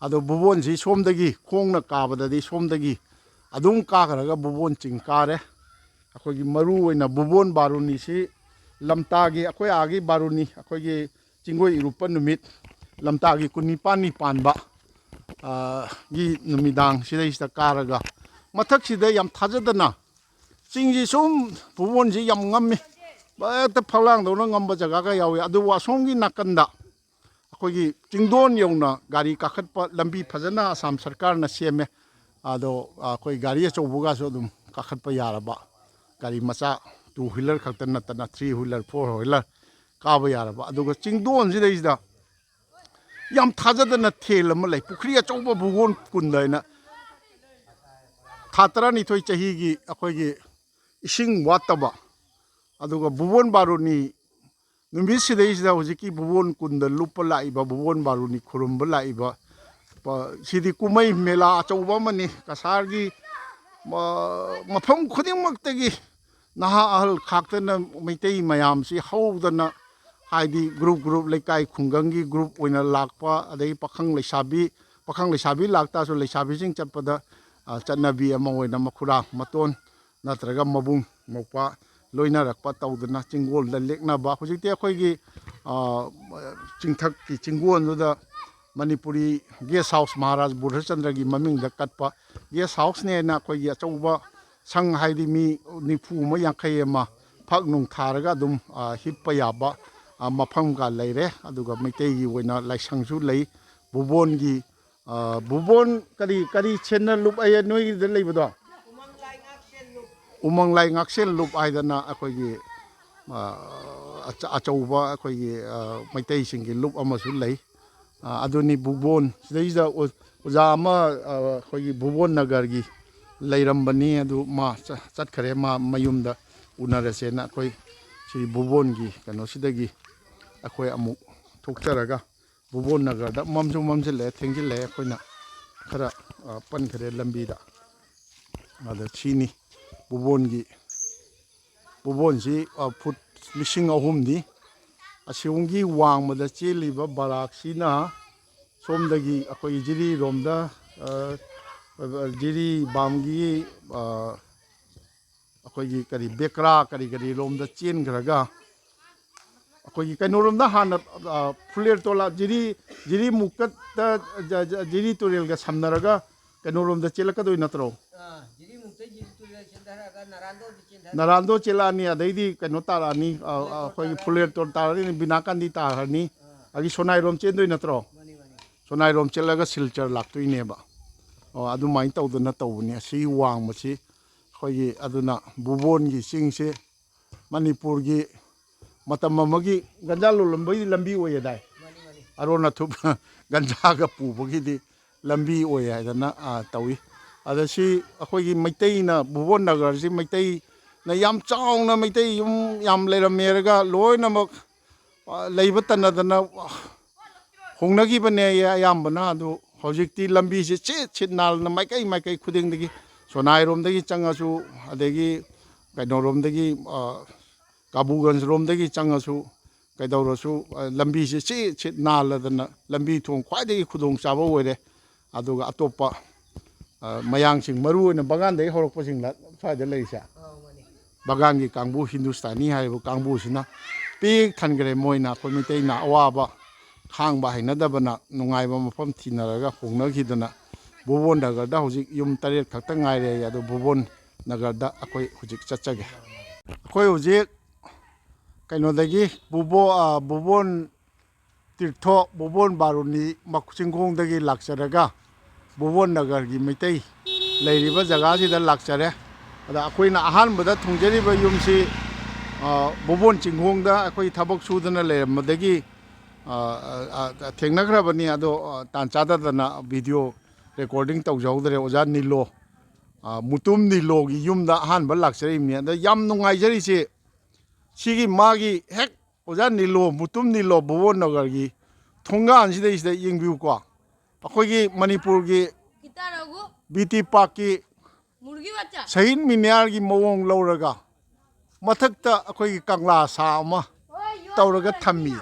ꯑꯗꯣ ꯕꯨꯕꯣꯟꯁꯤ ꯁꯣꯝꯗꯒꯤ ꯈꯣꯡꯅ ꯀꯥꯕꯗꯗꯤ ꯁꯣꯝꯗꯒꯤ ꯑꯗꯨꯝ ꯀꯥꯈ꯭ꯔꯒ ꯕꯨꯕꯣꯟ ꯆꯤꯡ ꯀꯥꯔꯦ꯫ ꯑꯩꯈꯣꯏꯒꯤ ꯃꯔꯨ ꯑꯣꯏꯅ ꯕꯨꯕꯣꯟ ꯕꯥꯔꯨꯅꯤꯁꯤ ꯂꯝꯇꯥꯒꯤ, ꯑꯩꯈꯣꯏ ꯑꯥꯒꯤ ꯕꯥꯔꯨꯅꯤ, ꯑꯩꯈꯣꯏꯒꯤ ꯆꯤꯡꯒꯣꯏ ꯏꯔꯨꯞꯄ ꯅꯨꯃꯤꯠ, ꯂꯝꯇꯥꯒꯤ ꯀꯨꯟꯅꯤꯄꯥꯟꯅꯤ ꯄꯥꯟꯕ, ꯑ, ꯒꯤ ꯅꯨꯃꯤꯗꯥꯡ ꯁꯤꯗꯩꯁꯤꯗ ꯀꯥꯔꯒ ꯃꯊꯛꯁꯤꯗ ꯌꯥꯝ ꯊꯥꯖꯗꯅ ꯆꯤꯡꯁꯤ ꯁꯨꯝ ꯕꯨꯕꯣꯟꯁꯤ ꯌꯥꯝ ꯉꯝꯃꯤ꯫ ꯍꯦꯛꯇ ꯐꯛꯂꯥꯡꯗꯧꯅ ꯉꯝꯕ ꯖꯒꯥꯒ ꯌꯥꯎꯏ꯫ ꯑꯗꯨꯕꯨ ꯑꯁꯣꯝꯒꯤ ꯅꯥꯀꯟꯗ ꯑꯩꯈꯣꯏꯒꯤ ꯆꯤꯡꯗꯣꯟ ꯌꯧꯅ ꯒꯥꯔꯤ ꯀꯥꯈꯠꯄ ꯂꯝꯕꯤ ꯐꯖꯅ ꯑꯁꯥꯝ ꯁꯔꯀꯥꯔꯅ ꯁꯦꯝꯃꯦ꯫ ꯑꯗꯣ ꯑꯩꯈꯣꯏ ꯒꯥꯔꯤ ꯑꯆꯧꯕꯒꯁꯨ ꯑꯗꯨꯝ ꯀꯥꯈꯠꯄ ꯌꯥꯔꯕ, ꯒꯥꯔꯤ ꯃꯆꯥ two wheeler ꯈꯛꯇ ꯅꯠꯇꯅ three wheeler, four wheeler ꯀꯥꯕ ꯌꯥꯔꯕ꯫ ꯑꯗꯨꯒ ꯆꯤꯡꯗꯣꯟꯁꯤꯗꯩꯁꯤꯗ ꯌꯥꯝ ꯊꯥꯖꯗꯅ ꯊꯦꯜ ꯑꯃ ꯂꯩ, ꯄꯨꯈ꯭ꯔꯤ ꯑꯆꯧꯕ ꯕꯨꯕꯣꯟ ꯀꯨꯟꯗ ꯍꯥꯏꯅ꯫ ꯊꯥ ꯇꯔꯥꯅꯤꯊꯣꯏ ꯆꯍꯤꯒꯤ ꯑꯩꯈꯣꯏꯒꯤ ꯏꯁꯤꯡ ꯋꯥꯠꯇꯕ, ꯑꯗꯨꯒ ꯚꯨꯕꯣꯟ ꯕꯥꯔꯨꯅꯤ ꯅꯨꯃꯤꯠꯁꯤꯗꯩꯁꯤꯗ ꯍꯧꯖꯤꯛꯀꯤ ꯚꯨꯕꯣꯟ ꯀꯨꯟꯗ ꯂꯨꯞꯄ ꯂꯥꯛꯏꯕ, ꯚꯨꯕꯣꯟ ꯕꯥꯔꯨꯅꯤ ꯈꯨꯔꯨꯝꯕ ꯂꯥꯛꯏꯕ, ꯄ-, ꯁꯤꯗꯤ ꯀꯨꯝꯍꯩ ꯃꯦꯂꯥ ꯑꯆꯧꯕ ꯑꯃꯅꯤ꯫ ꯀꯁꯥꯔꯒꯤ ꯃ-, ꯃꯐꯝ ꯈꯨꯗꯤꯡꯃꯛꯇꯒꯤ ꯅꯍꯥ ꯑꯍꯜ ꯈꯥꯛꯇꯅ ꯃꯩꯇꯩ ꯃꯌꯥꯝꯁꯤ ꯍꯧꯗꯅ, ꯍꯥꯏꯗꯤ group group, ꯂꯩꯀꯥꯏ ꯈꯨꯡꯒꯪꯒꯤ group ꯑꯣꯏꯅ ꯂꯥꯛꯄ, ꯑꯗꯒꯤ ꯄꯥꯈꯪ ꯂꯩꯁꯥꯕꯤ, ꯄꯥꯈꯪ ꯂꯩꯁꯥꯕꯤ ꯂꯥꯛꯇꯥꯔꯁꯨ ꯂꯩꯁꯥꯕꯤꯁꯤꯡ ꯆꯠꯄꯗ, ꯑ, ꯆꯠꯅꯕꯤ ꯑꯃ ꯑꯣꯏꯅ ꯃꯈꯨꯔꯥ ꯃꯇꯣꯟ ꯅꯠꯇ꯭ꯔꯒ ꯃꯕꯨꯡ ꯃꯧꯄ꯭ꯋꯥ ꯂꯣꯏꯅꯔꯛꯄ ꯇꯧꯗꯅ ꯆꯤꯡꯒꯣꯜꯗ ꯂꯦꯛꯅꯕ꯫ ꯍꯧꯖꯤꯛꯇꯤ ꯑꯩꯈꯣꯏꯒꯤ, ꯑ, ꯆꯤꯡꯊꯛꯀꯤ ꯆꯤꯡꯒꯣꯜꯗꯨꯗ ꯃꯅꯤꯄꯨꯔꯤ guest house, ꯃꯍꯥꯔꯥꯖ ꯕꯨꯙꯆꯟꯗ꯭ꯔꯒꯤ ꯃꯃꯤꯡꯗ ꯀꯠꯄ guest houseꯅꯦꯅ ꯑꯩꯈꯣꯏꯒꯤ ꯑꯆꯧꯕ ꯁꯪ, ꯍꯥꯏꯗꯤ ꯃꯤ ꯅꯤꯐꯨ ꯑꯃ, ꯌꯥꯡꯈꯩ ꯑꯃ ꯐꯛ ꯅꯨꯡ ꯊꯥꯔꯒ ꯑꯗꯨꯝ, ꯑ, ꯍꯤꯞꯄ ꯌꯥꯕ, ꯑ, ꯃꯐꯝꯒ ꯂꯩꯔꯦ꯫ ꯑꯗꯨꯒ ꯃꯩꯇꯩꯒꯤ ꯑꯣꯏꯅ ꯂꯥꯏꯁꯪꯁꯨ ꯂꯩ꯫ ꯚꯨꯕꯣꯟꯒꯤ, ꯑ, ꯚꯨꯕꯣꯟ ꯀꯔꯤ, ꯀꯔꯤ ꯁꯦꯟꯅ ꯂꯨꯞ ꯑꯌꯦ ꯅꯣꯏꯒꯤꯗ ꯂꯩꯕꯗꯣ? ꯎꯃꯪ ꯂꯥꯏ ꯉꯥꯛꯁꯦꯜ ꯂꯨꯞ ꯍꯥꯏꯗꯅ ꯑꯩꯈꯣꯏꯒꯤ, ꯑ, ꯑꯆ-, ꯑꯆꯧꯕ ꯑꯩꯈꯣꯏꯒꯤ, ꯑ, ꯃꯩꯇꯩꯁꯤꯡꯒꯤ ꯂꯨꯞ ꯑꯃꯁꯨ ꯂꯩ꯫ ꯑ, ꯑꯗꯨꯅꯤ ꯚꯨꯕꯣꯟ꯫ ꯁꯤꯗꯩꯁꯤꯗ ꯑꯣ-, ꯑꯣꯖꯥ ꯑꯃ, ꯑ, ꯑꯩꯈꯣꯏꯒꯤ ꯚꯨꯕꯣꯟ ꯅꯒꯔꯒꯤ ꯂꯩꯔꯝꯕꯅꯤ, ꯑꯗꯨ ꯃꯥ ꯆ-, ꯆꯠꯈ꯭ꯔꯦ꯫ ꯃꯥ ꯃꯌꯨꯝꯗ ꯎꯅꯔꯁꯦꯅ ꯑꯩꯈꯣꯏ ꯁꯤ ꯚꯨꯕꯣꯟꯒꯤ ꯀꯩꯅꯣꯁꯤꯗꯒꯤ ꯑꯩꯈꯣꯏ ꯑꯃꯨꯛ ꯊꯣꯛꯆꯔꯒ ꯚꯨꯕꯣꯟ ꯅꯒꯔꯗ ꯃꯝꯁꯨ ꯃꯝꯁꯤꯜꯂꯛꯑꯦ, ꯊꯦꯡꯖꯤꯜꯂꯛꯑꯦ꯫ ꯑꯩꯈꯣꯏꯅ ꯈꯔ, ꯑ, ꯄꯟꯈ꯭ꯔꯦ ꯂꯝꯕꯤꯗ꯫ ꯑꯗ ꯁꯤꯅꯤ ꯚꯨꯕꯣꯟꯒꯤ, ꯚꯨꯕꯣꯟꯁꯤ, ꯑ, ꯐꯨꯠ ꯂꯤꯁꯤꯡ ꯑꯍꯨꯝꯅꯤ꯫ ꯑꯁꯤꯒꯨꯝꯒꯤ ꯋꯥꯡꯃꯗ ꯆꯦꯜꯂꯤꯕ ꯕꯔꯥꯛꯁꯤꯅ ꯁꯣꯝꯗꯒꯤ ꯑꯩꯈꯣꯏꯒꯤ ꯖꯤꯔꯤꯔꯣꯝꯗ, ꯑ, ꯖꯤꯔꯤ ꯕꯥꯝꯒꯤ, ꯑ, ꯑꯩꯈꯣꯏꯒꯤ ꯀꯔꯤ ꯕꯦꯀ꯭ꯔꯥ ꯀꯔꯤ ꯀꯔꯤ ꯂꯣꯝꯗ ꯆꯦꯟꯈ꯭ꯔꯒ ꯑꯩꯈꯣꯏꯒꯤ ꯀꯩꯅꯣꯔꯣꯝꯗ ꯍꯥꯟꯅ, ꯑ, ꯐꯨꯂꯦꯔ ꯇꯣꯂꯥ, ꯖꯤꯔꯤ, ꯖꯤꯔꯤ ꯃꯨꯛꯀꯠꯇ, ꯖ-, ꯖ-, ꯖꯤꯔꯤ ꯇꯨꯔꯦꯜꯒ ꯁꯝꯅꯔꯒ ꯀꯩꯅꯣꯔꯣꯝꯗ ꯆꯦꯜꯂꯛꯀꯗꯣꯏ ꯅꯠꯇ꯭ꯔꯣ? ꯑꯥ, ꯖꯤꯔꯤ ꯃꯨꯛꯇ ꯖꯤꯔꯤ ꯇꯨꯔꯦꯜ ꯆꯦꯟꯊꯔꯛꯑꯒ ꯅꯥꯔꯥꯟꯗꯣꯗ ꯆꯦꯟꯊꯔꯛꯑꯒ ꯅꯥꯔꯥꯟꯗꯣ ꯆꯦꯜꯂꯛꯑꯅꯤ, ꯑꯗꯩꯗꯤ ꯀꯩꯅꯣ ꯇꯥꯔꯛꯑꯅꯤ, ꯑ, ꯑ, ꯑꯩꯈꯣꯏꯒꯤ ꯐꯨꯂꯦꯔ ꯇꯣꯜ ꯇꯥꯔꯛꯑꯅꯤ, ꯕꯤꯅꯥꯀꯥꯟꯗꯤ ꯇꯥꯔꯅꯤ, ꯑꯥ꯫ ꯑꯗꯒꯤ ꯁꯣꯅꯥꯏꯔꯣꯝ ꯆꯦꯟꯗꯣꯏ ꯅꯠꯇ꯭ꯔꯣ? ꯃꯥꯅꯤ, ꯃꯥꯅꯤ꯫ ꯁꯣꯅꯥꯏꯔꯣꯝ ꯆꯦꯜꯂꯒ ꯁꯤꯜꯆꯔ ꯂꯥꯛꯇꯣꯏꯅꯦꯕ꯫ ꯑꯣ, ꯑꯗꯨꯃꯥꯏꯅ ꯇꯧꯗꯅ ꯇꯧꯕꯅꯤ꯫ ꯑꯁꯤꯒꯤ ꯋꯥꯡꯃꯁꯤ ꯑꯩꯈꯣꯏꯒꯤ, ꯑꯗꯨꯅ ꯚꯨꯕꯣꯟꯒꯤ ꯆꯤꯡꯁꯤ ꯃꯅꯤꯄꯨꯔꯒꯤ ꯃꯇꯝ ꯑꯃꯒꯤ ꯒꯟꯖꯥ ꯂꯣꯜꯂꯝꯕꯒꯤ ꯂꯝꯕꯤ ꯑꯣꯏꯌꯦꯗꯥꯏ? ꯃꯥꯅꯤ, ꯃꯥꯅꯤ꯫ ꯑꯔꯣꯟ ꯑꯊꯨꯞ ꯒꯟꯖꯥꯒ ꯄꯨꯕꯒꯤꯗꯤ ꯂꯝꯕꯤ ꯑꯣꯏ ꯍꯥꯏꯗꯅ, ꯑ, ꯇꯧꯏ꯫ ꯑꯗ ꯁꯤ ꯑꯩꯈꯣꯏꯒꯤ ꯃꯩꯇꯩꯅ, ꯚꯨꯕꯣꯟ ꯅꯒꯔꯁꯤ ꯃꯩꯇꯩ ꯌꯥꯝ ꯆꯥꯎꯅ ꯃꯩꯇꯩ ꯌꯨꯝ ꯌꯥꯝ ꯂꯩꯔꯝꯃꯦꯔꯒ ꯂꯣꯏꯅꯃꯛ, ꯑ, ꯂꯩꯕ ꯇꯟꯅꯗꯅ ꯍꯣꯡꯅꯈꯤꯕꯅꯦ ꯑꯌꯥꯝꯕꯅ꯫ ꯑꯗꯨ ꯍꯧꯖꯤꯛꯇꯤ ꯂꯝꯕꯤꯁꯦ ꯁꯤꯠ ꯁꯤꯠ ꯅꯥꯜꯂꯅ ꯃꯥꯏꯀꯩ ꯃꯥꯏꯀꯩ ꯈꯨꯗꯤꯡꯗꯒꯤ, ꯁꯣꯅꯥꯏꯔꯣꯝꯗꯒꯤ ꯆꯪꯉꯁꯨ, ꯑꯗꯒꯤ ꯀꯩꯅꯣꯔꯣꯝꯗꯒꯤ, ꯑ, ꯀꯥꯕꯨꯒꯟꯖꯔꯣꯝꯗꯒꯤ ꯆꯪꯉꯁꯨ, ꯀꯩꯗꯧꯔꯁꯨ, ꯑ, ꯂꯝꯕꯤꯁꯦ ꯁꯤꯠ ꯁꯤꯠ ꯅꯥꯜꯂꯗꯅ ꯂꯝꯕꯤ ꯊꯣꯡ ꯈ꯭ꯋꯥꯏꯗꯒꯤ ꯈꯨꯗꯣꯡꯆꯥꯕ ꯑꯣꯏꯔꯦ꯫ ꯑꯗꯨꯒ ꯑꯇꯣꯞꯄ, ꯑ, ꯃꯌꯥꯡꯁꯤꯡ, ꯃꯔꯨ ꯑꯣꯏꯅ ꯕꯒꯥꯟꯗꯒꯤ ꯍꯧꯔꯛꯄꯁꯤꯡꯅ ꯁ꯭ꯋꯥꯏꯗ ꯂꯩꯔꯤꯁꯦ꯫ ꯕꯒꯥꯟꯒꯤ ꯀꯥꯡꯕꯨ, ꯍꯤꯟꯗꯨꯁꯇꯥꯅꯤ ꯍꯥꯏꯔꯤꯕ ꯀꯥꯡꯕꯨꯁꯤꯅ ꯄꯤꯛ ꯊꯟꯈ꯭ꯔꯦ꯫ ꯃꯣꯏꯅ ꯑꯩꯈꯣꯏ ꯃꯩꯇꯩꯅ ꯑꯋꯥꯕ ꯈꯥꯡꯕ ꯍꯩꯅꯗꯕꯅ ꯅꯨꯡꯉꯥꯏꯕ ꯃꯐꯝ ꯊꯤꯅꯔꯒ ꯍꯣꯡꯅꯈꯤꯗꯅ ꯚꯨꯕꯣꯟ ꯅꯒꯔꯗ ꯍꯧꯖꯤꯛ ꯌꯨꯝ ꯇꯔꯦꯠ ꯈꯛꯇ ꯉꯥꯏꯔꯦ꯫ ꯑꯗꯨ ꯚꯨꯕꯣꯟ ꯅꯒꯔꯗ ꯑꯩꯈꯣꯏ ꯍꯧꯖꯤꯛ ꯆꯠꯆꯒꯦ꯫ ꯑꯩꯈꯣꯏ ꯍꯧꯖꯤꯛ ꯀꯩꯅꯣꯗꯒꯤ ꯚꯨꯕꯣ-, ꯑ, ꯚꯨꯕꯣꯟ ꯇꯤꯔꯊꯣ, ꯚꯨꯕꯣꯟ ꯕꯥꯔꯨꯅꯤ ꯃꯈ-, ꯆꯤꯡꯈꯣꯡꯗꯒꯤ ꯂꯥꯛꯆꯔꯒ ꯚꯨꯕꯣꯟ ꯅꯒꯔꯒꯤ ꯃꯩꯇꯩ ꯂꯩꯔꯤꯕ ꯖꯒꯥꯁꯤꯗ ꯂꯥꯛꯆꯔꯦ꯫ ꯑꯗ ꯑꯩꯈꯣꯏꯅ ꯑꯍꯥꯟꯕꯗ ꯊꯨꯡꯖꯔꯤꯕ ꯌꯨꯝꯁꯤ, ꯑ, ꯚꯨꯕꯣꯟ ꯆꯤꯡꯈꯣꯡꯗ ꯑꯩꯈꯣꯏ ꯊꯕꯛ ꯁꯨꯗꯅ ꯂꯩꯔꯝꯕꯗꯒꯤ, ꯑ, ꯑ, ꯑ, ꯊꯦꯡꯅꯈ꯭ꯔꯕꯅꯤ꯫ ꯑꯗꯣ, ꯑ, ꯇꯥꯟ ꯆꯥꯗꯗꯅ ꯚꯤꯗꯤꯑꯣ ꯔꯦꯀꯣꯔꯗꯤꯡ ꯇꯧꯖꯍꯧꯗ꯭ꯔꯦ꯫ ꯑꯣꯖꯥ ꯅꯤꯂꯣ, ꯑ, ꯃꯨꯇꯨꯝ ꯅꯤꯂꯣꯒꯤ ꯌꯨꯝꯗ ꯑꯍꯥꯟꯕ ꯂꯥꯛꯆꯔꯤꯕꯅꯤ꯫ ꯑꯗ ꯌꯥꯝ ꯅꯨꯡꯉꯥꯏꯖꯔꯤꯁꯦ ꯁꯤꯒꯤ ꯃꯥꯒꯤ ꯍꯦꯛ ꯑꯣꯖꯥ ꯅꯤꯂꯣ, ꯃꯨꯇꯨꯝ ꯅꯤꯂꯣ ꯚꯨꯕꯣꯟ ꯅꯒꯔꯒꯤ ꯊꯣꯡꯒꯥꯟꯁꯤꯗꯩꯁꯤꯗ ꯌꯦꯡꯕꯤꯌꯨꯀꯣ꯫ ꯑꯩꯈꯣꯏꯒꯤ ꯃꯅꯤꯄꯨꯔꯒꯤ ꯕꯤ ꯇꯤ ꯄꯥꯛꯀꯤ ꯁꯍꯤꯗ ꯃꯤꯅꯥꯔꯒꯤ ꯃꯑꯣꯡ ꯂꯧꯔꯒ ꯃꯊꯛꯇ ꯑꯩꯈꯣꯏꯒꯤ ꯀꯪꯂꯥ ꯁꯥ ꯑꯃ ꯇꯧꯔꯒ ꯊꯝꯃꯤ꯫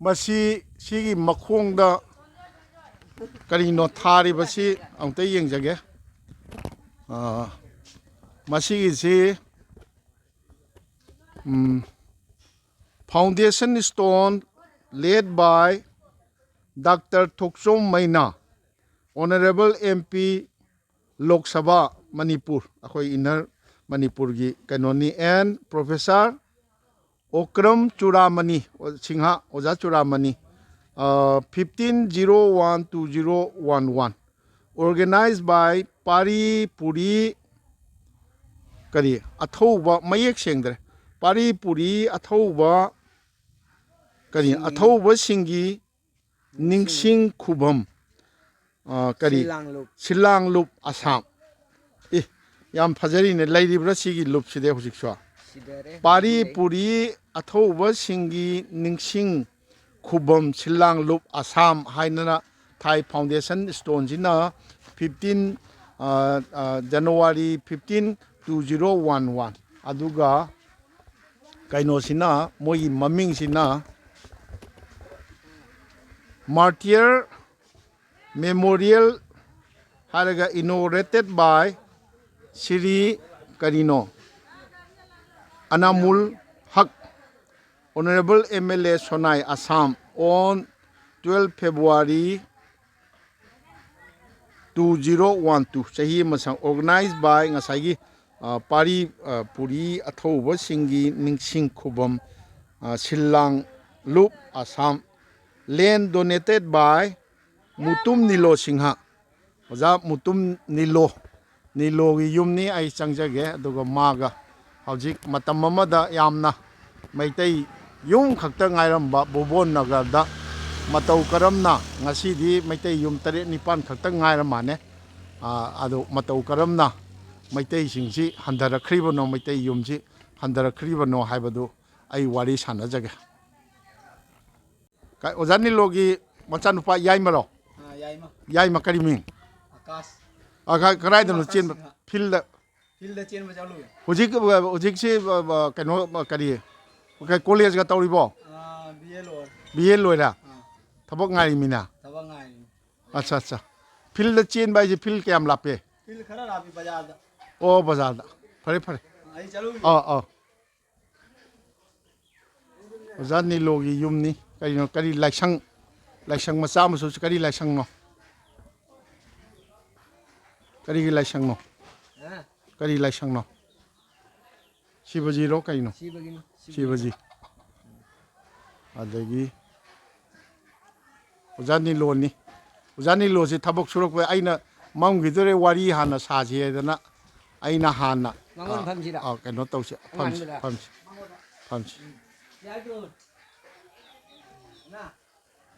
ꯃꯁꯤ, ꯁꯤꯒꯤ ꯃꯈꯣꯡꯗ ꯀꯔꯤꯅꯣ ꯊꯥꯔꯤꯕꯁꯤ ꯑꯃꯨꯛꯇ ꯌꯦꯡꯖꯒꯦ꯫ ꯑꯥ, ꯃꯁꯤꯒꯤꯁꯤ, ꯎꯝ, foundation stone laid by Doctor Thokchom ꯃꯩꯅꯥ, Honorable M P, Lok Sabha Manipur, ꯑꯩꯈꯣꯏ ꯏꯟꯅꯔ ꯃꯅꯤꯄꯨꯔꯒꯤ ꯀꯩꯅꯣꯅꯤ, and Professor ꯑꯣꯀ꯭ꯔꯝ ꯆꯨꯔꯥꯃꯅꯤ, ꯁꯤꯡꯍ, ꯑꯣꯖꯥ ꯆꯨꯔꯥꯃꯅꯤ, ꯑ, fifteen zero one two zero one one, organized by ꯄꯥꯔꯤ ꯄꯨꯔꯤ, ꯀꯔꯤ, ꯑꯊꯧꯕ, ꯃꯌꯦꯛ ꯁꯦꯡꯗ꯭ꯔꯦ, ꯄꯥꯔꯤ ꯄꯨꯔꯤ ꯑꯊꯧꯕ, ꯀꯔꯤ, ꯑꯊꯧꯕꯁꯤꯡꯒꯤ ꯅꯤꯡꯁꯤꯡ ꯈꯨꯕꯝ, ꯑ, ꯀꯔꯤ, ꯁꯤꯜꯂꯥꯡꯂꯨꯞ꯫ ꯁꯤꯜꯂꯥꯡꯂꯨꯞ, ꯑꯁꯥꯝ꯫ ꯑꯦ, ꯌꯥꯝ ꯐꯖꯔꯤꯅꯦ꯫ ꯂꯩꯔꯤꯕ꯭ꯔꯥ ꯁꯤꯒꯤ ꯂꯨꯞꯁꯤꯗꯤ ꯍꯧꯖꯤꯛꯁꯨ? ꯁꯤꯗꯔꯦ꯫ ꯄꯥꯔꯤ ꯄꯨꯔꯤ ꯑꯊꯧꯕꯁꯤꯡꯒꯤ ꯅꯤꯡꯁꯤꯡ ꯈꯨꯕꯝ ꯁꯤꯜꯂꯥꯡ ꯂꯨꯞ ꯑꯁꯥꯝ ꯍꯥꯏꯅꯅ ꯊꯥꯏ꯫ ꯐꯥꯎꯟꯗꯦꯁꯟ ꯁ꯭ꯇꯣꯟꯁꯤꯅ fifteen, ꯑ, ꯑ, January fifteen, two zero one one꯫ ꯑꯗꯨꯒ ꯀꯩꯅꯣꯁꯤꯅ, ꯃꯣꯏꯒꯤ ꯃꯃꯤꯡꯁꯤꯅ Martyr Memorial ꯍꯥꯏꯔꯒ inaugurated by ꯁ꯭ꯔꯤ ꯀꯔꯤꯅꯣ, ꯑꯅꯥꯃꯨꯜ ꯍꯛ, Honorable M L A ꯁꯣꯅꯥꯏ Assam, on twelve February two zero one two, ꯆꯍꯤ ꯑꯃ ꯁꯪ, organized by ꯉꯁꯥꯏꯒꯤ, ꯑ, ꯄꯥꯔꯤ, ꯑ, ꯄꯨꯔꯤ ꯑꯊꯧꯕꯁꯤꯡꯒꯤ ꯅꯤꯡꯁꯤꯡ ꯈꯨꯕꯝ, ꯑ, ꯁꯤꯜꯂꯥꯡ ꯂꯨꯞ Assam, land donated by Mutum ꯅꯤꯂꯣ Singh, ꯑꯣꯖꯥ ꯃꯨꯇꯨꯝ ꯅꯤꯂꯣ, ꯅꯤꯂꯣꯒꯤ ꯌꯨꯝꯅꯤ꯫ ꯑꯩ ꯆꯪꯖꯒꯦ, ꯑꯗꯨꯒ ꯃꯥꯒ ꯍꯧꯖꯤꯛ ꯃꯇꯝ ꯑꯃꯗ ꯌꯥꯝꯅ ꯃꯩꯇꯩ ꯌꯨꯝ ꯈꯛꯇ ꯉꯥꯏꯔꯝꯕ ꯚꯨꯕꯣꯟ ꯅꯒꯔꯗ ꯃꯇꯧ ꯀꯔꯝꯅ, ꯉꯁꯤꯗꯤ ꯃꯩꯇꯩ ꯌꯨꯝ ꯇꯔꯦꯠ ꯅꯤꯄꯥꯟ ꯈꯛꯇ ꯉꯥꯏꯔ ꯃꯥꯜꯂꯦ, ꯑꯥ, ꯑꯗꯨ ꯃꯇꯧ ꯀꯔꯝꯅ ꯃꯩꯇꯩꯁꯤꯡꯁꯤ ꯍꯟꯊꯔꯛꯈ꯭ꯔꯤꯕꯅꯣ, ꯃꯩꯇꯩ ꯌꯨꯝꯁꯤ ꯍꯟꯊꯔꯛꯈ꯭ꯔꯤꯕꯅꯣ ꯍꯥꯏꯕꯗꯨ ꯑꯩ ꯋꯥꯔꯤ ꯁꯥꯟꯅꯖꯒꯦ꯫ ꯀ-, ꯑꯣꯖꯥ ꯅꯤꯂꯣꯒꯤ ꯃꯆꯥꯅꯨꯄꯥ ꯌꯥꯏꯃꯔꯣ? ꯑꯥ, ꯌꯥꯏꯃ꯫ ꯌꯥꯏꯃ ꯀꯔꯤ ꯃꯤꯡ? ꯑꯀꯥꯁ꯫ ꯑ, ꯀ-, ꯀꯗꯥꯏꯗꯅꯣ ꯑꯀꯥꯁ ꯆꯦꯟꯕ? ꯁꯤꯡꯍ꯫ ꯐꯤꯜꯗ? ꯐꯤꯜꯗ ꯆꯦꯟꯕ ꯆꯠꯂꯨꯏ꯫ ꯍꯧꯖꯤꯛ, ꯑ, ꯍꯧꯖꯤꯛꯁꯤ, ꯑ, ꯑ, ꯀꯩꯅꯣ, ꯑ, ꯀꯔꯤ? ꯀ-, ꯀꯣꯂꯦꯖꯀ ꯇꯧꯔꯤꯕꯣ? ꯑꯥ, ꯕꯤ ꯑꯦ ꯂꯣꯏꯔꯦ꯫ ꯕꯤ ꯑꯦ ꯂꯣꯏꯔꯦ? ꯑꯥ꯫ ꯊꯕꯛ ꯉꯥꯏꯔꯤꯃꯤꯅ? ꯊꯕꯛ ꯉꯥꯏꯔꯤ꯫ ꯑꯠꯆꯥ, ꯑꯠꯆꯥ꯫ ꯐꯤꯜꯗ ꯆꯦꯟꯕ ꯍꯥꯏꯁꯦ ꯐꯤꯜ ꯀꯌꯥꯝ ꯂꯥꯞꯄꯦ? ꯐꯤꯜ ꯈꯔ ꯂꯥꯞꯄꯤ, ꯕꯖꯥꯔꯗ꯫ ꯑꯣ, ꯕꯖꯥꯔꯗ꯫ ꯐꯔꯦ, ꯐꯔꯦ꯫ ꯑꯩ ꯆꯠꯂꯨꯒꯦ꯫ ꯑꯥ, ꯑꯥ꯫ ꯑꯣꯖꯥ ꯅꯤꯂꯣꯒꯤ ꯌꯨꯝꯅꯤ꯫ ꯀꯔꯤꯅꯣ? ꯀꯔꯤ ꯂꯥꯏꯁꯪ? ꯂꯥꯏꯁꯪ ꯃꯆꯥ ꯑꯃꯁꯨ, ꯀꯔꯤ ꯂꯥꯏꯁꯪꯅꯣ? ꯀꯔꯤꯒꯤ ꯂꯥꯏꯁꯪꯅꯣ? ꯍꯥ? ꯀꯔꯤ ꯂꯥꯏꯁꯪꯅꯣ? ꯁꯤꯕꯖꯤꯔꯣ ꯀꯩꯅꯣ? ꯁꯤꯕꯒꯤꯅꯤ꯫ ꯁꯤꯕꯖꯤ꯫ ꯑꯗꯒꯤ ꯑꯣꯖꯥ ꯅꯤꯂꯣꯅꯤ꯫ ꯑꯣꯖꯥ ꯅꯤꯂꯣꯁꯤ ꯊꯕꯛ ꯁꯨꯔꯛꯄ, ꯑꯩꯅ ꯃꯝꯈꯤꯗꯣꯔꯦ, ꯋꯥꯔꯤ ꯍꯥꯟꯅ ꯁꯥꯁꯤ ꯍꯥꯏꯗꯅ ꯑꯩꯅ ꯍꯥꯟꯅ, ꯃꯉꯣꯟ ꯑ, ꯐꯝꯁꯤꯔꯥ? ꯑ, ꯀꯩꯅꯣ ꯇꯧꯁꯤ, ꯐꯝꯁꯤ, ꯑꯉꯥꯡꯗꯨꯗ꯫ ꯐꯝꯁꯤ, ꯐꯝꯁꯤ꯫ ꯌꯥꯏꯗꯣ꯫ ꯅ꯫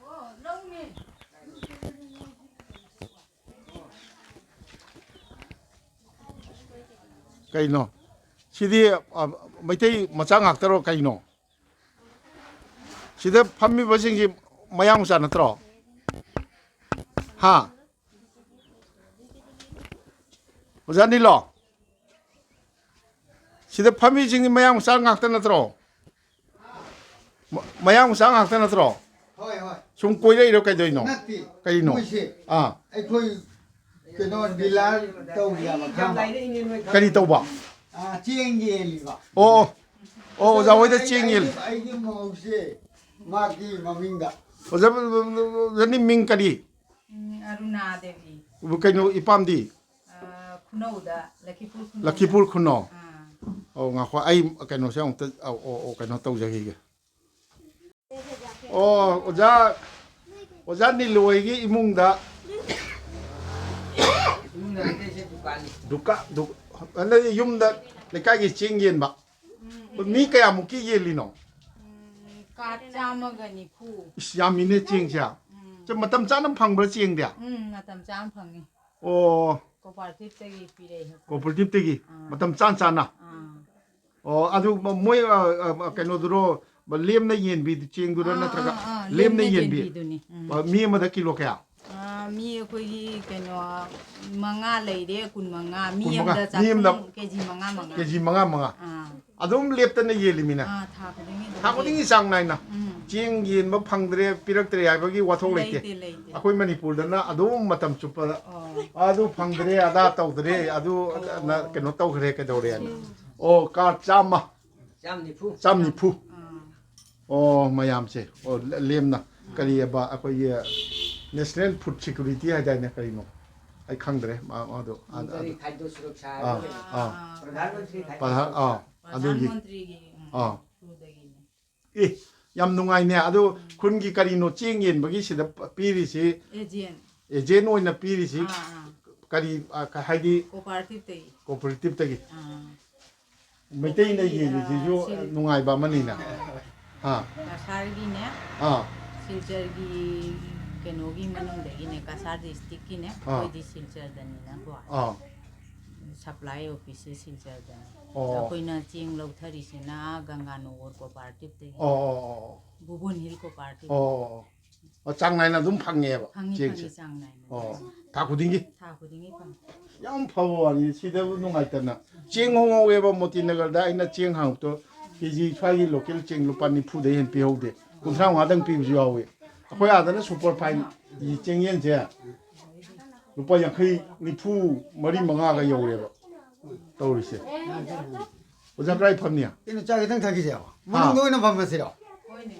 ꯑꯣ, ꯂꯧꯅꯦ꯫ ꯀꯩꯅꯣ? ꯁꯤꯗꯤ, ꯑ, ꯃꯩꯇꯩ ꯃꯆꯥ ꯉꯥꯛꯇꯔꯣ ꯀꯩꯅꯣ? ꯁꯤꯗ ꯐꯝꯃꯤꯕꯁꯤꯡꯁꯤ ꯃꯌꯥꯡ ꯃꯆꯥ ꯅꯠꯇ꯭ꯔꯣ? ꯍꯥ? ꯑꯣꯖꯥ ꯅꯤꯂꯣ? ꯁꯤꯗ ꯐꯝꯃꯤꯁꯤꯡꯁꯤ ꯃꯌꯥꯡ ꯃꯆꯥ ꯉꯥꯛꯇ ꯅꯠꯇ꯭ꯔꯣ? ꯃ-, ꯃꯌꯥꯡ ꯃꯆꯥ ꯉꯥꯛꯇ ꯅꯠꯇ꯭ꯔꯣ? ꯍꯣꯏ, ꯍꯣꯏ꯫ ꯁꯨꯝ ꯀꯣꯏꯔꯛꯏꯔꯣ ꯀꯩꯗꯧꯔꯤꯅꯣ? ꯅꯠꯇꯦ꯫ ꯀꯔꯤꯅꯣ? ꯃꯣꯏꯁꯦ ꯑꯥ꯫ ꯑꯩꯈꯣꯏ ꯀꯩꯅꯣ ꯗꯤꯂꯔ ꯇꯧꯔꯤꯕ ꯈꯪꯕ? ꯀꯔꯤ ꯇꯧꯕ? ꯑꯥ, ꯆꯦꯡ ꯌꯦꯜꯂꯤꯕ꯫ ꯑꯣ, ꯑꯣ꯫ ꯑꯣ, ꯑꯣꯖꯥ ꯍꯣꯏꯗ ꯆꯦꯡ ꯌꯦꯜ-꯫ ꯑꯩꯒꯤ, ꯑꯩꯒꯤ ꯃꯧꯁꯦ ꯃꯥꯒꯤ ꯃꯃꯤꯡꯗ꯫ ꯑꯣꯖꯥ, ꯑꯣꯖꯥꯅꯤ ꯃꯤꯡ ꯀꯔꯤ? ꯎꯝ, ꯑꯔꯨꯅꯥ ꯗꯦꯕꯤ꯫ ꯀꯩꯅꯣ ꯏꯄꯥꯝꯗꯤ? ꯑ, ꯈꯨꯅꯧꯗ, ꯂꯈꯤꯄꯨꯔ ꯈꯨꯅꯧꯗ꯫ ꯂꯈꯤꯄꯨꯔ ꯈꯨꯅꯧ? ꯑꯥ꯫ ꯑꯧ, ꯉꯥꯏꯈꯣ, ꯑꯩ ꯀꯩꯅꯣꯁꯦ ꯑꯃꯨꯛꯇ, ꯑꯧ, ꯑꯣ, ꯑꯣ, ꯀꯩꯅꯣ ꯇꯧꯖꯈꯤꯒꯦ꯫ ꯑꯣ, ꯑꯣꯖꯥ, ꯑꯣꯖꯥ ꯅꯤꯂꯨ ꯍꯣꯏꯒꯤ ꯏꯃꯨꯡꯗ ꯏꯃꯨꯡꯗ ꯅꯠꯇꯦ, ꯁꯤ ꯗꯨꯀꯥꯟꯅꯤ꯫ ꯗꯨꯀꯥ-, ꯗꯨ-, ꯍꯟꯗꯛ ꯌꯨꯝꯗ ꯂꯩꯀꯥꯏꯒꯤ ꯆꯦꯡ ꯌꯦꯟꯕ꯫ ꯎꯝ꯫ ꯃꯤ ꯀꯌꯥꯃꯨꯛꯀꯤ ꯌꯦꯜꯂꯤꯅꯣ? ꯎꯝ, ꯀꯥꯔꯠ ꯆꯥꯝꯃꯒ ꯅꯤꯐꯨ꯫ ꯏꯁ, ꯌꯥꯝꯃꯤꯅꯦ ꯆꯦꯡꯁꯦ꯫ ꯎꯝ꯫ ꯆꯦ, ꯃꯇꯝ ꯆꯥꯅ ꯐꯪꯕ꯭ꯔꯥ ꯆꯦꯡꯗꯤ? ꯎꯝ, ꯃꯇꯝ ꯆꯥꯅ ꯐꯪꯉꯤ꯫ ꯑꯣ꯫ ꯀꯣꯑꯣꯄꯔꯦꯇꯤꯚꯇꯒꯤ ꯄꯤꯔꯛꯏ꯫ ꯀꯣꯑꯣꯄꯔꯦꯇꯤꯚꯇꯒꯤ? ꯑꯥ꯫ ꯃꯇꯝ ꯆꯥꯅ ꯆꯥꯅ? ꯑꯥ꯫ ꯑꯣ, ꯑꯗꯨ ꯃ-, ꯃꯣꯏ, ꯑ, ꯑ, ꯀꯩꯅꯣꯗꯨꯔꯣ, ꯂꯦꯝꯅ ꯌꯦꯟꯕꯤ ꯆꯦꯡꯗꯨꯔꯣ, ꯑꯥ, ꯅꯠꯇ꯭ꯔꯒ ꯑꯥ, ꯑꯥ, ꯂꯦꯝꯅ ꯂꯦꯝꯅ ꯌꯦꯟꯕꯤ? ꯌꯦꯟꯕꯤꯗꯨꯅꯤ꯫ ꯎꯝ꯫ ꯑ, ꯃꯤ ꯑꯃꯗ ꯀꯤꯂꯣ ꯀꯌꯥ? ꯑꯥ, ꯃꯤ ꯑꯩꯈꯣꯏꯒꯤ ꯀꯩꯅꯣ, ꯃꯉꯥ ꯂꯩꯔꯦ, ꯀꯨꯟꯃꯉꯥ꯫ ꯃꯤ ꯀꯨꯟꯃꯉꯥ꯫ ꯑꯃꯗ ꯃꯤ ꯑꯃꯗ ꯆꯥꯛꯈꯨꯝ ꯀꯦ ꯖꯤ ꯃꯉꯥ ꯃꯉꯥ꯫ ꯀꯦ ꯖꯤ ꯃꯉꯥ ꯃꯉꯥ꯫ ꯑꯥ꯫ ꯑꯗꯨꯝ ꯂꯦꯞꯇꯅ ꯌꯦꯜꯂꯤꯃꯤꯅ? ꯑꯥ, ꯊꯥ ꯈꯨꯗꯤꯡꯒꯤ ꯑꯗꯨꯝ ꯊꯥ ꯈꯨꯗꯤꯡꯒꯤ ꯌꯦꯜꯂꯤ꯫ ꯆꯥꯡ ꯅꯥꯏꯅ? ꯎꯝ꯫ ꯆꯦꯡ ꯌꯦꯟꯕ ꯐꯪꯗ꯭ꯔꯦ, ꯄꯤꯔꯛꯇ꯭ꯔꯦ ꯍꯥꯏꯕꯒꯤ ꯋꯥꯊꯣꯛ ꯂꯩꯇꯦ? ꯂꯩꯇꯦ, ꯂꯩꯇꯦ꯫ ꯑꯩꯈꯣꯏ ꯃꯅꯤꯄꯨꯔꯗꯅ ꯑꯗꯨꯝ ꯃꯇꯝ ꯆꯨꯞꯄꯗ ꯑꯣ꯫ ꯑꯗꯨ ꯐꯪꯗ꯭ꯔꯦ, ꯑꯗꯥ ꯇꯧꯗ꯭ꯔꯦ, ꯑꯗꯨ ꯑꯣ꯫ ꯅ ꯀꯩꯅꯣ ꯇꯧꯈ꯭ꯔꯦ, ꯀꯩꯗꯧꯔꯦꯅ꯫ ꯑꯣ, ꯀꯥꯔꯠ ꯆꯥꯝꯃ꯫ ꯆꯥꯝ ꯅꯤꯐꯨ꯫ ꯆꯥꯝ ꯅꯤꯐꯨ꯫ ꯑꯥ꯫ ꯑꯣ, ꯃꯌꯥꯝꯁꯦ꯫ ꯑꯣ, ꯂꯦ-, ꯂꯦꯝꯅ꯫ ꯎꯝ꯫ ꯀꯔꯤꯑꯕ, ꯑꯩꯈꯣꯏꯒꯤ National Food Security ꯍꯥꯏꯗꯥꯏꯅꯦ, ꯀꯔꯤꯅꯣ? ꯑꯩ ꯈꯪꯗ꯭ꯔꯦ꯫ ꯃꯥ-, ꯃꯥꯗꯣ, ꯑꯗ-, ꯀꯔꯤ ꯑꯗ-, ꯈꯥꯗ꯭ꯌ ꯁꯨꯔꯛꯁꯥ ꯑꯥ, ꯍꯥꯏꯕ ꯂꯩ? ꯑꯥ꯫ ꯑꯥ꯫ ꯄ꯭ꯔꯙꯥꯟ ꯃꯟꯇ꯭ꯔꯤ ꯈꯥꯗ꯭ꯌ ꯑꯥ, ꯁꯨꯔꯛꯁꯥ꯫ ꯑꯥ, ꯄ꯭ꯔꯙꯥꯟ ꯑꯗꯨꯒꯤ꯫ ꯃꯟꯇ꯭ꯔꯤꯒꯤ, ꯎꯝ, ꯑꯥ꯫ ꯊ꯭ꯔꯨꯗꯒꯤꯅꯦ꯫ ꯑꯦ, ꯌꯥꯝ ꯅꯨꯡꯉꯥꯏꯅꯦ꯫ ꯑꯗꯣ ꯎꯝ꯫ ꯈꯨꯟꯒꯤ ꯀꯔꯤꯅꯣ ꯆꯦꯡ ꯌꯦꯟꯕꯒꯤ ꯁꯤꯗ ꯄ-, ꯄꯤꯔꯤꯁꯤ? ꯑꯦꯖꯦꯟ꯫ ꯑꯦꯖꯦꯟ ꯑꯣꯏꯅ ꯄꯤꯔꯤꯁꯤ? ꯑꯥ, ꯑꯥ꯫ ꯀꯔꯤ, ꯑ, ꯀ-, ꯍꯥꯏꯗꯤ? ꯀꯣꯑꯣꯄꯔꯦꯇꯤꯚꯇꯒꯤ꯫ ꯀꯣꯑꯣꯄꯔꯦꯇꯤꯚꯇꯒꯤ꯫ ꯑꯥ꯫ ꯃꯩꯇꯩꯅ ꯑꯩꯈꯣꯏꯒꯤ, ꯌꯦꯜꯂꯤꯁꯤꯁꯨ ꯑꯥ, ꯁꯤꯜ-, ꯅꯨꯡꯉꯥꯏꯕ ꯑꯃꯅꯤꯅꯦ꯫ ꯑꯥ꯫ ꯍꯥ? ꯀꯁꯥꯔꯒꯤꯅꯦ꯫ ꯑꯥ꯫ ꯁꯤꯜꯆꯔꯒꯤ ꯀꯩꯅꯣꯒꯤ ꯃꯅꯨꯡꯗꯒꯤꯅꯦ, ꯀꯁꯥꯔ ꯗꯤꯁꯇ꯭ꯔꯤꯛꯀꯤꯅꯦ꯫ ꯑꯥ꯫ ꯑꯩꯈꯣꯏꯗꯤ ꯁꯤꯜꯆꯔꯗꯅꯤꯅꯀꯣ꯫ ꯑꯥ꯫ ꯁꯄ꯭ꯂꯥꯏ ꯑꯣꯐꯤꯁꯁꯦ ꯁꯤꯜꯆꯔꯗꯅꯤ꯫ ꯑꯣ꯫ ꯑꯩꯈꯣꯏꯅ ꯆꯦꯡ ꯂꯧꯊꯔꯤꯁꯤꯅ ꯒꯪꯒꯥꯅꯒꯔ ꯀꯣꯑꯣꯄꯔꯦꯇꯤꯚꯇꯒꯤ꯫ ꯑꯣ, ꯑꯣ, ꯑꯣ, ꯑꯣ꯫ ꯕꯨꯕꯣꯟ ꯍꯤꯜ ꯀꯣꯑꯣꯄꯔꯦꯇꯤꯚ꯫ ꯑꯣ, ꯑꯣ, ꯑꯣ꯫ ꯑꯣ, ꯆꯥꯡ ꯅꯥꯏꯅ ꯑꯗꯨꯝ ꯐꯪꯉꯦꯕ ꯐꯪꯉꯤ, ꯆꯦꯡꯁꯦ? ꯐꯪꯉꯤ, ꯆꯥꯡ ꯅꯥꯏꯅ꯫ ꯑꯣ, ꯊꯥ ꯈꯨꯗꯤꯡꯒꯤ? ꯊꯥ ꯈꯨꯗꯤꯡꯒꯤ ꯐꯪꯉꯤ꯫ ꯌꯥꯝ ꯐꯕ ꯋꯥꯅꯤ꯫ ꯁꯤꯗꯕꯨ ꯅꯨꯡꯉꯥꯏꯇꯅ꯫ ꯆꯦꯡ ꯍꯣꯡꯍꯧꯋꯦꯕ, ꯃꯣꯇꯤꯅꯒꯔꯗ ꯑꯩꯅ ꯆꯦꯡ ꯍꯪꯉꯛꯇꯣ ꯀꯦ ꯖꯤ ꯁ꯭ꯋꯥꯏꯒꯤ ꯂꯣꯀꯦꯜ ꯆꯦꯡ ꯂꯨꯄꯥ ꯅꯤꯐꯨꯗꯩ ꯍꯦꯟꯅ ꯄꯤꯍꯧꯗꯦ꯫ ꯀꯨꯟꯊ꯭ꯔꯥ ꯃꯉꯥꯗꯪ ꯄꯤꯕꯁꯨ ꯌꯥꯎꯋꯤ꯫ ꯑꯩꯈꯣꯏ ꯑꯥꯗꯅ ꯁꯨꯄꯔ ꯐꯥꯏꯟꯒꯤ ꯆꯦꯡꯌꯦꯟꯁꯦ ꯂꯨꯄꯥ ꯌꯥꯡꯈꯩ, ꯅꯤꯐꯨ ꯃꯔꯤ ꯃꯉꯥꯒ ꯌꯧꯔꯦꯕ ꯇꯧꯔꯤꯁꯦ꯫ ꯑꯣꯖꯥ ꯀꯗꯥꯏ ꯐꯝꯅꯤ? ꯀꯩꯅꯣ, ꯆꯥ ꯈꯤꯇꯪ ꯊꯛꯈꯤꯁꯦ꯫ ꯍꯥ? ꯃꯅꯨꯡꯗ ꯑꯣꯏꯅ ꯐꯝꯃꯁꯤꯔꯣ?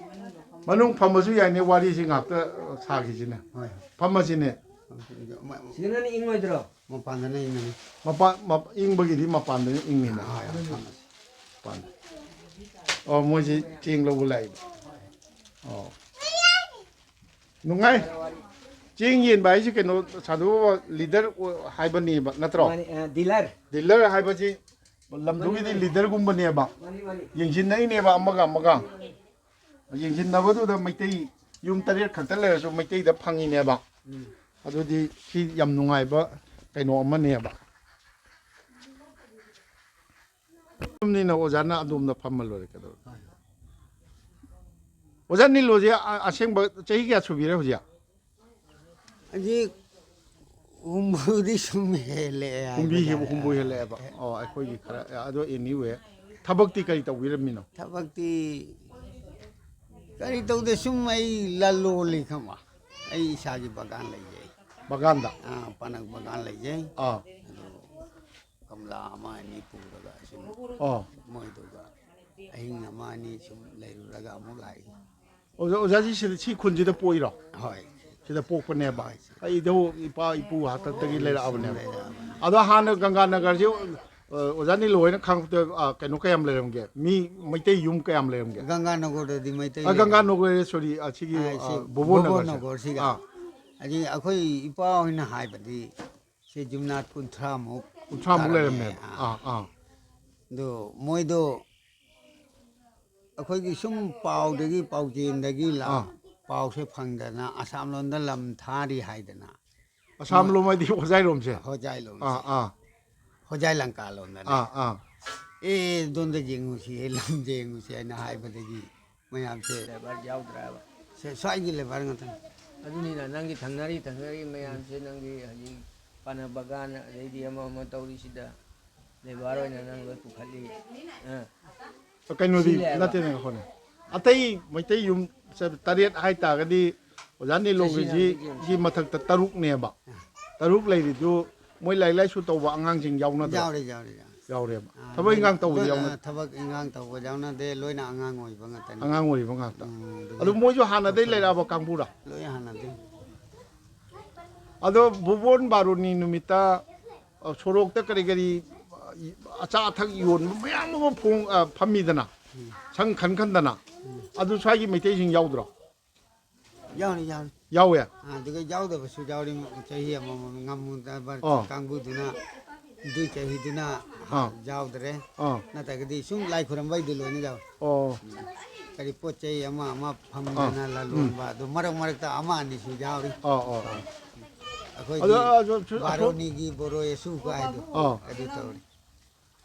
ꯃꯅꯨꯡ ꯐꯝꯕꯁꯨ ꯌꯥꯏꯅꯦ, ꯋꯥꯔꯤꯁꯤ ꯉꯥꯛꯇ ꯁꯥꯈꯤꯁꯤꯅꯦ꯫ ꯍꯣꯏ꯫ ꯐꯝꯃꯁꯤꯅꯦ꯫ ꯁꯤꯗꯅ ꯏꯪꯉꯣꯏꯗ꯭ꯔꯣ? ꯃꯄꯥꯟꯗꯅ ꯏꯪꯉꯅꯤ꯫ ꯃꯄꯥꯟ, ꯃꯞ-, ꯏꯪꯕꯒꯤꯗꯤ ꯃꯄꯥꯟꯗꯅ ꯏꯪꯉꯤꯅ꯫ ꯍꯣꯏ, ꯍꯣꯏ, ꯐꯝꯃꯁꯤ꯫ ꯃꯄꯥꯟꯗ꯫ ꯑꯣ, ꯃꯣꯏꯁꯤ ꯆꯦꯡ ꯂꯧꯕ ꯂꯥꯛꯏꯕ꯫ ꯑꯣ꯫ ꯅꯨꯡꯉꯥꯏ꯫ ꯆꯦꯡ ꯌꯦꯟꯕ ꯍꯥꯏꯁꯦ ꯀꯩꯅꯣ, ꯁꯥꯟꯅꯕ ꯂꯤꯗꯔ ꯍꯥꯏꯕꯅꯦꯕ, ꯅꯠꯇ꯭ꯔꯣ? ꯃꯥꯅꯤ, ꯑ, ꯗꯤꯂꯔ꯫ ꯗꯤꯂꯔ ꯍꯥꯏꯕꯁꯤ ꯂꯝꯗꯨꯒꯤꯗꯤ ꯂꯤꯗꯔꯒꯨꯝꯕꯅꯦꯕ꯫ ꯃꯥꯅꯤ, ꯃꯥꯅꯤ꯫ ꯌꯦꯡꯁꯤꯟꯅꯩꯅꯦꯕ ꯑꯃꯒ ꯑꯃꯒ꯫ ꯌꯦꯡꯁꯤꯟꯅꯕꯗꯨꯗ ꯃꯩꯇꯩ ꯌꯨꯝ ꯇꯔꯦꯠ ꯈꯛꯇ ꯂꯩꯔꯁꯨ ꯃꯩꯇꯩꯗ ꯐꯪꯉꯤꯅꯦꯕ꯫ ꯎꯝ꯫ ꯑꯗꯨꯗꯤ ꯁꯤ ꯌꯥꯝ ꯅꯨꯡꯉꯥꯏꯕ ꯀꯩꯅꯣ ꯑꯃꯅꯦꯕ꯫ ꯌꯨꯝꯅꯤꯅ ꯑꯣꯖꯥꯅ ꯑꯗꯣꯝꯗ ꯐꯝꯃ ꯂꯣꯏꯔꯦ ꯀꯩꯗꯧꯔꯒꯦ? ꯑꯣꯖꯥ ꯅꯤꯂꯣꯁꯦ ꯑ-, ꯑꯁꯦꯡꯕ ꯆꯍꯤ ꯀꯌꯥ ꯁꯨꯕꯤꯔꯦ ꯍꯧꯖꯤꯛ? ꯍꯧꯖꯤꯛ ꯍꯨꯝꯐꯨꯗꯤ ꯁꯨꯝ ꯍꯦꯜꯂꯛꯑꯦ ꯍꯥꯏꯕ ꯍꯨꯝꯕꯤ ꯍꯦ-, ꯇꯥꯔꯦ꯫ ꯍꯨꯝꯕꯨ ꯍꯦꯜꯂꯛꯑꯦꯕ꯫ ꯑꯣ, ꯑꯩꯈꯣꯏꯒꯤ ꯈꯔ, ꯑꯗꯣ anyway, ꯊꯕꯛꯇꯤ ꯀꯔꯤ ꯇꯧꯕꯤꯔꯝꯃꯤꯅꯣ? ꯊꯕꯛꯇꯤ ꯀꯔꯤ ꯇꯧꯗꯦ, ꯁꯨꯝ ꯑꯩ ꯂꯂꯣꯜꯂꯤ ꯈꯪꯕ꯫ ꯑꯩ ꯏꯁꯥꯒꯤ ꯕꯒꯥꯟ ꯂꯩꯖꯩ꯫ ꯕꯒꯥꯟꯗ? ꯑꯥ, ꯄꯅꯛ ꯕꯒꯥꯟ ꯂꯩꯖꯩ꯫ ꯑꯥ꯫ ꯑꯗꯣ ꯒꯝꯂꯥ ꯑꯃ ꯑꯅꯤ ꯄꯨꯔꯒ ꯁꯨꯝ ꯑꯥ꯫ ꯃꯣꯏꯗꯨꯒ ꯑꯍꯤꯡ ꯑꯃ ꯑꯅꯤ ꯁꯨꯝ ꯂꯩꯔꯨꯔꯒ ꯑꯃꯨꯛ ꯂꯥꯛꯏ꯫ ꯑꯣꯖꯥ, ꯑꯣꯖꯥꯁꯤ ꯁꯤꯗ, ꯁꯤ ꯈꯨꯟꯁꯤꯗ ꯄꯣꯛꯏꯔꯣ? ꯍꯣꯏ꯫ ꯁꯤꯗ ꯄꯣꯛꯄꯅꯦꯕ? ꯍꯣꯏ, ꯁꯤ ꯑꯩ ꯏꯙꯧ ꯏꯄꯥ ꯏꯄꯨ ꯍꯥꯛꯇꯛꯇꯒꯤ ꯁꯨꯝ ꯂꯩꯔꯛꯑꯕꯅꯦꯕ꯫ ꯂꯩꯔꯛꯑꯕꯅꯤ꯫ ꯑꯗꯣ ꯍꯥꯟꯅ ꯒꯪꯒꯥ ꯅꯒꯔꯁꯦ, ꯑ, ꯑꯣꯖꯥ ꯅꯤꯂꯨ ꯍꯣꯏꯅ ꯈꯪꯉꯛꯄꯗ, ꯑ, ꯀꯩꯅꯣ ꯀꯌꯥꯝ ꯂꯩꯔꯝꯒꯦ? ꯃꯤ ꯃꯩꯇꯩ ꯌꯨꯝ ꯀꯌꯥꯝ ꯂꯩꯔꯝꯒꯦ? ꯒꯪꯒꯥ ꯅꯒꯔꯗꯗꯤ ꯃꯩꯇꯩ ꯑ, ꯒꯪꯒꯥ ꯂꯩꯔꯝꯃꯤ꯫ ꯅꯒꯔ, sorry, ꯑ, ꯁꯤꯒꯤ, ꯑ, ꯑ, ꯁꯤ ꯕꯣꯕꯣꯟ ꯕꯣꯕꯣꯟ ꯅꯒꯔꯁꯦ꯫ ꯅꯒꯔꯁꯤꯒ꯫ ꯑꯥ꯫ ꯑꯗꯒꯤ ꯑꯩꯈꯣꯏ ꯏꯄꯥ ꯍꯣꯏꯅ ꯍꯥꯏꯕꯗꯤ ꯁꯤ ꯌꯨꯝꯅꯥꯛ ꯀꯨꯟꯊ꯭ꯔꯥꯃꯨꯛ ꯀꯨꯟꯊ꯭ꯔꯥꯃꯨꯛ ꯇꯥꯔꯝꯃꯦ꯫ ꯂꯩꯔꯝꯃꯦꯕ꯫ ꯑꯥ꯫ ꯑꯥ, ꯑꯥ꯫ ꯑꯗꯣ ꯃꯣꯏꯗꯣ ꯑꯩꯈꯣꯏꯒꯤ ꯁꯨꯝ ꯄꯥꯎꯗꯒꯤ, ꯄꯥꯎꯆꯦꯟꯗꯒꯤ ꯂꯥ-, ꯑꯥ꯫ ꯄꯥꯎꯁꯦ ꯐꯪꯗꯅ ꯑꯁꯥꯝ ꯂꯣꯝꯗ ꯂꯝ ꯊꯥꯔꯤ ꯍꯥꯏꯗꯅ꯫ ꯑꯁꯥꯝ ꯃꯣꯏ ꯂꯣꯝ ꯍꯥꯏꯗꯤ ꯍꯣꯖꯥꯏꯔꯣꯝꯁꯦ? ꯍꯣꯖꯥꯏꯂꯣꯝꯁꯦ꯫ ꯑꯥ, ꯑꯥ꯫ ꯍꯣꯖꯥꯏ ꯂꯪꯀꯥꯂꯣꯝꯗꯅꯦ꯫ ꯑꯥ, ꯑꯥ꯫ "ꯑꯦ, ꯑꯗꯣꯝꯗ ꯌꯦꯡꯉꯨꯁꯤ, ꯑꯦ, ꯂꯝ ꯌꯦꯡꯉꯨꯁꯤ" ꯍꯥꯏꯅ ꯍꯥꯏꯕꯗꯒꯤ ꯃꯌꯥꯝꯁꯦ ꯂꯦꯕꯔ ꯌꯥꯎꯗ꯭ꯔꯕ꯫ ꯁꯦ-, ꯁ꯭ꯋꯥꯏꯒꯤ ꯂꯦꯕꯔ ꯉꯥꯛꯇꯅꯤ꯫ ꯑꯗꯨꯅꯤꯅ ꯅꯪꯒꯤ ꯊꯪꯅꯔꯤ, ꯊꯪꯅꯔꯤ ꯃꯌꯥꯝꯁꯦ, ꯅꯪꯒꯤ ꯍꯧꯖꯤꯛ ꯄꯥꯅ ꯕꯒꯥꯟ, ꯑꯗꯩꯗꯤ ꯑꯃ ꯑꯃ ꯇꯧꯔꯤꯁꯤꯗ ꯂꯦꯕꯔ ꯑꯣꯏꯅ ꯅꯪ ꯂꯣꯏ ꯄꯨꯈꯠꯂꯤ꯫ ꯑ꯫ ꯀꯩꯅꯣꯗꯤ ꯁꯤꯜꯂꯦꯕ꯫ ꯅꯠꯇꯦꯅꯦ, ꯍꯣꯏꯅꯦ꯫ ꯑꯇꯩ ꯃꯩꯇꯩ ꯌꯨꯝ ꯆ-, ꯇꯔꯦꯠ ꯍꯥꯏꯇꯥꯔꯒꯗꯤ ꯑꯣꯖꯥ ꯅꯤꯂꯣꯡꯒꯤꯁꯤ ꯆꯍꯤ ꯌꯥꯝꯕꯒꯤ ꯒꯤ ꯃꯊꯛꯇ ꯇꯔꯨꯛꯅꯦꯕ꯫ ꯇꯔꯨꯛ ꯂꯩꯔꯤꯗꯨ ꯃꯣꯏ ꯂꯥꯏꯔꯤꯛ ꯂꯥꯏꯁꯨ ꯇꯧꯕ ꯑꯉꯥꯡꯁꯤꯡ ꯌꯥꯎꯅꯗ꯭ꯔꯣ? ꯌꯥꯎꯔꯦ, ꯌꯥꯎꯔꯦ, ꯌꯥꯎꯔꯦ꯫ ꯌꯥꯎꯔꯦꯕ꯫ ꯑꯥ, ꯊꯕꯛ ꯂꯣꯏꯅ, ꯏꯟꯈꯥꯡ ꯇꯧꯕꯗꯤ ꯂꯣꯏꯅ, ꯌꯥꯎꯅ-, ꯊꯕꯛ ꯏꯟꯈꯥꯡ ꯇꯧꯕ ꯌꯥꯎꯅꯗꯦ, ꯂꯣꯏꯅ ꯑꯉꯥꯡ ꯑꯣꯏꯕ ꯉꯥꯛꯇꯅꯤ꯫ ꯑꯉꯥꯡ ꯑꯣꯏꯔꯤꯕ ꯉꯥꯛꯇ꯫ ꯎꯝ, ꯑꯗꯨꯒ ꯑꯗꯨ ꯃꯣꯏꯁꯨ ꯍꯥꯟꯅꯗꯩ ꯂꯩꯔꯛꯑꯕ ꯀꯥꯡꯕꯨꯔꯥ? ꯂꯣꯏ ꯍꯥꯟꯅꯗꯩ꯫ ꯑꯗꯣ ꯚꯨꯕꯣꯟ ꯕꯥꯔꯨꯅꯤ ꯅꯨꯃꯤꯠꯇ, ꯑ, ꯁꯣꯔꯣꯛꯇ ꯀꯔꯤ ꯀꯔꯤ, ꯑ, ꯑꯆꯥ ꯑꯊꯛ ꯌꯣꯟꯕ ꯃꯌꯥꯝ ꯑꯃ ꯐꯣꯡ-, ꯑ, ꯐꯝꯃꯤꯗꯅ, ꯎꯝ꯫ ꯁꯪ ꯈꯟ ꯈꯟꯗꯅ, ꯎꯝ꯫ ꯑꯗꯨ ꯁ꯭ꯋꯥꯏꯒꯤ ꯃꯩꯇꯩꯁꯤꯡ ꯌꯥꯎꯗ꯭ꯔꯣ? ꯌꯥꯎꯔꯤ, ꯌꯥꯎꯔꯤ꯫ ꯌꯥꯎꯋꯦ? ꯑꯥ, ꯑꯗꯨꯒ ꯌꯥꯎꯗꯕꯁꯨ ꯌꯥꯎꯔꯤ, ꯆꯍꯤ ꯑꯃꯃꯝ ꯉꯝꯃꯨꯗꯕ ꯑꯣ꯫ ꯀꯥꯡꯕꯨꯗꯨꯅ ꯑꯗꯨꯏ ꯆꯍꯤꯗꯨꯅ ꯑꯥ꯫ ꯌꯥꯎꯗ꯭ꯔꯦ꯫ ꯑꯥ꯫ ꯅꯠꯇ꯭ꯔꯒꯗꯤ ꯁꯨꯝ ꯂꯥꯏ ꯈꯨꯔꯝꯕꯩꯗꯤ ꯂꯣꯏꯅ ꯌꯥꯎꯏ꯫ ꯑꯣ꯫ ꯀꯔꯤ ꯄꯣꯠ ꯆꯩ ꯑꯃ ꯑꯃ ꯐꯪꯗꯅ ꯑꯥ꯫ ꯂꯂꯣꯟꯕ ꯎꯝ꯫ ꯑꯗꯨ ꯃꯔꯛ ꯃꯔꯛꯇ ꯑꯃ ꯑꯅꯤꯁꯨ ꯌꯥꯎꯔꯤ꯫ ꯑꯥ, ꯑꯥ, ꯑꯥ꯫ ꯑꯩꯈꯣꯏꯒꯤ ꯑꯗꯣ, ꯑꯗꯣ, ꯁꯨ-, ꯑꯁꯣ-, ꯕꯥꯔꯣꯅꯤꯒꯤ ꯕꯣꯔꯣꯏ ꯑꯁꯨꯕ ꯍꯥꯏꯗꯣ ꯑꯥ꯫ ꯑꯗꯨ ꯇꯧꯔꯤ꯫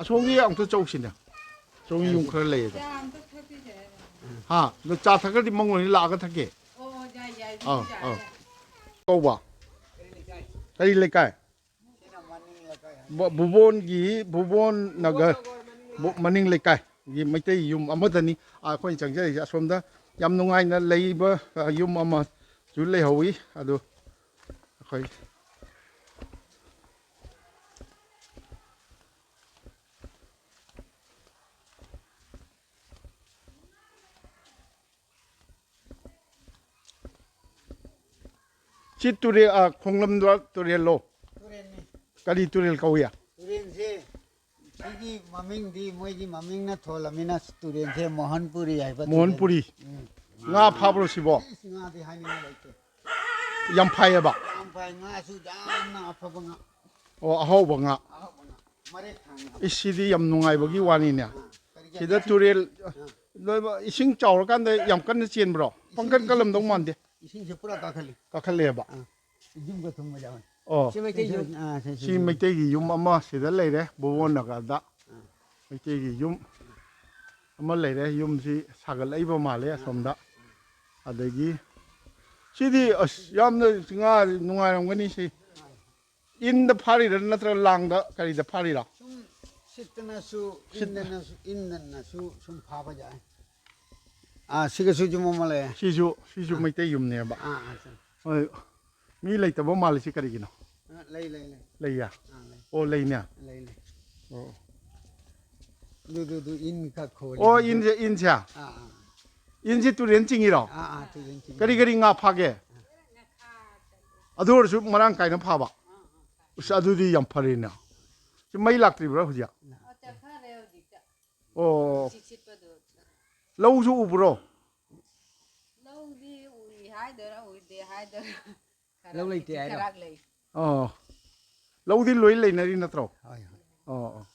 ꯑꯁꯣꯝꯒꯤ ꯑꯃꯨꯛꯇ ꯆꯧꯁꯤꯅꯦ꯫ ꯑꯁꯣꯝꯒꯤ ꯌꯨꯝ ꯈꯔ ꯂꯩꯌꯦꯗ꯫ ꯍꯥ? ꯑꯗꯣ ꯆꯥ ꯊꯛꯈ꯭ꯔꯗꯤ ꯃꯉꯣꯟꯗ ꯂꯥꯛꯑꯒ ꯊꯛꯀꯦ꯫ ꯑꯥ, ꯑꯥ꯫ ꯀꯧꯕ? ꯀꯔꯤ ꯂꯩꯀꯥꯏ? ꯕ-, ꯚꯨꯕꯣꯟꯒꯤ, ꯚꯨꯕꯣꯟ ꯅꯒꯔ, ꯚꯨ-, ꯃꯅꯤꯡ ꯂꯩꯀꯥꯏꯒꯤ ꯃꯩꯇꯩ ꯌꯨꯝ ꯑꯃꯗꯅꯤ, ꯑ, ꯑꯩꯈꯣꯏꯅ ꯆꯪꯖꯔꯤꯁꯦ꯫ ꯑꯁꯣꯝꯗ ꯌꯥꯝ ꯅꯨꯡꯉꯥꯏꯅ ꯂꯩꯕ, ꯑ, ꯌꯨꯝ ꯑꯃꯁꯨ ꯂꯩꯍꯧꯋꯤ꯫ ꯑꯗꯨ ꯑꯩꯈꯣꯏ ꯁꯤ ꯇꯨꯔꯦꯜ, ꯑ, ꯈꯣꯡꯂꯝꯗ ꯇꯨꯔꯦꯜꯂꯣ? ꯇꯨꯔꯦꯜꯅꯤ꯫ ꯀꯔꯤ ꯇꯨꯔꯦꯜ ꯀꯧꯏ? ꯇꯨꯔꯦꯜꯁꯦ ꯁꯤꯒꯤ ꯃꯃꯤꯡꯗꯤ ꯃꯣꯏꯒꯤ ꯃꯃꯤꯡꯅ ꯊꯣꯜꯂꯃꯤꯅ ꯇꯨꯔꯦꯜꯁꯦ ꯃꯣꯍꯟꯄꯨꯔꯤ ꯍꯥꯏꯕ ꯇꯨꯔꯦꯜ꯫ ꯃꯣꯍꯟꯄꯨꯔꯤ꯫ ꯎꯝ꯫ ꯉꯥ ꯐꯥꯕ꯭ꯔꯣ ꯁꯤꯕꯣ? ꯏꯁ, ꯉꯥꯗꯤ ꯍꯥꯏꯅꯤꯡꯉꯥꯏ ꯂꯩꯇꯦ꯫ ꯌꯥꯝ ꯐꯩꯌꯦꯕ? ꯌꯥꯝ ꯐꯩ, ꯉꯥꯁꯨ ꯌꯥꯝꯅ ꯑꯐꯕ ꯉꯥ꯫ ꯑꯣ, ꯑꯍꯥꯎꯕ ꯉꯥ꯫ ꯑꯍꯥꯎꯕ ꯉꯥ꯫ ꯃꯔꯦꯛ ꯊꯥꯡꯉꯦ꯫ ꯏꯁ, ꯁꯤꯗꯤ ꯌꯥꯝ ꯅꯨꯡꯉꯥꯏꯕꯒꯤ ꯋꯥꯅꯤꯅꯦ꯫ ꯑꯥ, ꯀꯔꯤ ꯀꯔꯤ ꯁꯤꯗ ꯇꯨꯔꯦꯜ, ꯑꯥ꯫ ꯂꯣꯏꯕ ꯏꯁꯤꯡ ꯆꯥꯎꯔꯀꯥꯟꯗ ꯌꯥꯝ ꯀꯟꯅ ꯆꯦꯟꯕ꯭ꯔꯣ? ꯏꯁꯤꯡ, ꯄꯪꯀꯟ ꯏꯁꯤꯡ, ꯀꯜꯂꯝꯗꯧ ꯏꯁꯤꯡ, ꯃꯥꯟꯗꯦ꯫ ꯏꯁꯤꯡꯁꯦ ꯄꯨꯔꯥ ꯀꯥꯈꯠꯂꯤ꯫ ꯀꯥꯈꯠꯂꯦꯕ? ꯑꯥ꯫ ꯌꯨꯝꯒ ꯊꯨꯝꯒ ꯌꯥꯎꯔꯦ꯫ ꯑꯣ, ꯁꯤ ꯃꯩꯇꯩ ꯌꯨꯝ꯫ ꯑꯥ, ꯁꯤ, ꯁꯤ, ꯁꯤ ꯁꯤ꯫ ꯃꯩꯇꯩꯒꯤ ꯌꯨꯝ ꯑꯃ ꯁꯤꯗ ꯂꯩꯔꯦ, ꯕꯣꯕꯣꯟ ꯅꯒꯔꯗ꯫ ꯑꯥ꯫ ꯃꯩꯇꯩꯒꯤ ꯌꯨꯝ ꯑꯃ ꯂꯩꯔꯦ, ꯌꯨꯝꯁꯤ ꯁꯥꯒꯠꯂꯛꯏꯕ ꯃꯥꯜꯂꯦ ꯑꯁꯣꯝꯗ꯫ ꯑꯗꯒꯤ ꯁꯤꯗꯤ ꯑꯁ ꯌꯥꯝꯅ ꯉꯥ ꯅꯨꯡꯉꯥꯏꯔꯝꯒꯅꯤ ꯁꯤ꯫ ꯏꯟꯗ ꯐꯥꯔꯤꯔꯥ ꯅꯠꯇ꯭ꯔꯒ ꯂꯥꯡꯗ ꯀꯔꯤꯗ ꯐꯥꯔꯤꯔꯥ? ꯁꯨꯝ ꯁꯤꯠꯇꯅꯁꯨ, ꯁꯤꯠ- ꯏꯟꯗꯅꯁꯨ, ꯏꯟꯗꯅꯁꯨ ꯁꯨꯝ ꯐꯥꯕ ꯌꯥꯏ꯫ ꯑꯥ, ꯁꯤꯒꯁꯨ ꯌꯨꯝ ꯑꯃ ꯂꯩ꯫ ꯁꯤꯁꯨ, ꯁꯤꯁꯨ ꯑꯥ꯫ ꯃꯩꯇꯩ ꯌꯨꯝꯅꯦꯕ꯫ ꯑꯥ, ꯑꯥ, ꯁꯤ꯫ ꯍꯣꯏ꯫ ꯃꯤ ꯂꯩꯇꯕ ꯃꯥꯜꯂꯤꯁꯤ ꯀꯔꯤꯒꯤꯅꯣ? ꯑꯥ, ꯂꯩ, ꯂꯩ, ꯂꯩ꯫ ꯂꯩꯌꯦ? ꯑꯥ, ꯂꯩ꯫ ꯑꯣ, ꯂꯩꯅꯦ? ꯂꯩ, ꯂꯩ꯫ ꯑꯣ꯫ ꯑꯗꯨ, ꯑꯗꯨ, ꯑꯗꯨ ꯏꯟ ꯈꯔ ꯈꯣꯜꯂꯤ꯫ ꯑꯣ, ꯏꯟꯁꯦ, ꯏꯟꯁꯦ? ꯑꯥ, ꯑꯥ꯫ ꯏꯟꯁꯦ ꯇꯨꯔꯦꯟ ꯆꯤꯡꯉꯤꯔꯣ? ꯑꯥ, ꯑꯥ, ꯇꯨꯔꯦꯟ ꯆꯤꯡꯉꯤ꯫ ꯀꯔꯤ ꯀꯔꯤ ꯉꯥ ꯐꯥꯒꯦ? ꯑꯗꯨ ꯑꯣꯏꯔꯁꯨ ꯃꯔꯥꯡ ꯀꯥꯏꯅ ꯐꯥꯕ? ꯑꯁ, ꯑꯗꯨꯗꯤ ꯌꯥꯝ ꯐꯔꯦꯅ꯫ ꯁꯤ ꯃꯩ ꯂꯥꯛꯇ꯭ꯔꯤꯕ꯭ꯔꯥ ꯍꯧꯖꯤꯛ? ꯑꯣ, ꯆꯠꯈ꯭ꯔꯦ ꯍꯧꯖꯤꯛꯇ꯫ ꯑꯣ꯫ ꯅꯨꯡꯁꯤꯠ ꯁꯤꯠꯄꯗꯨ꯫ ꯂꯧꯁꯨ ꯎꯕ꯭ꯔꯣ? ꯂꯧꯗꯤ ꯎꯏ ꯍꯥꯏꯗꯣꯏꯔꯥ ꯎꯗꯦ ꯍꯥꯏꯗꯣꯏꯔꯥ? ꯈꯔ ꯂꯧ ꯂꯩꯇꯦ ꯍꯥꯏꯔꯣ? ꯈꯔ ꯂꯩ꯫ ꯑꯣ꯫ ꯂꯧꯗꯤ ꯂꯣꯏ ꯂꯩꯅꯔꯤ ꯅꯠꯇ꯭ꯔꯣ? ꯍꯣꯏ, ꯍꯣꯏ꯫ ꯑꯣ, ꯑꯣ꯫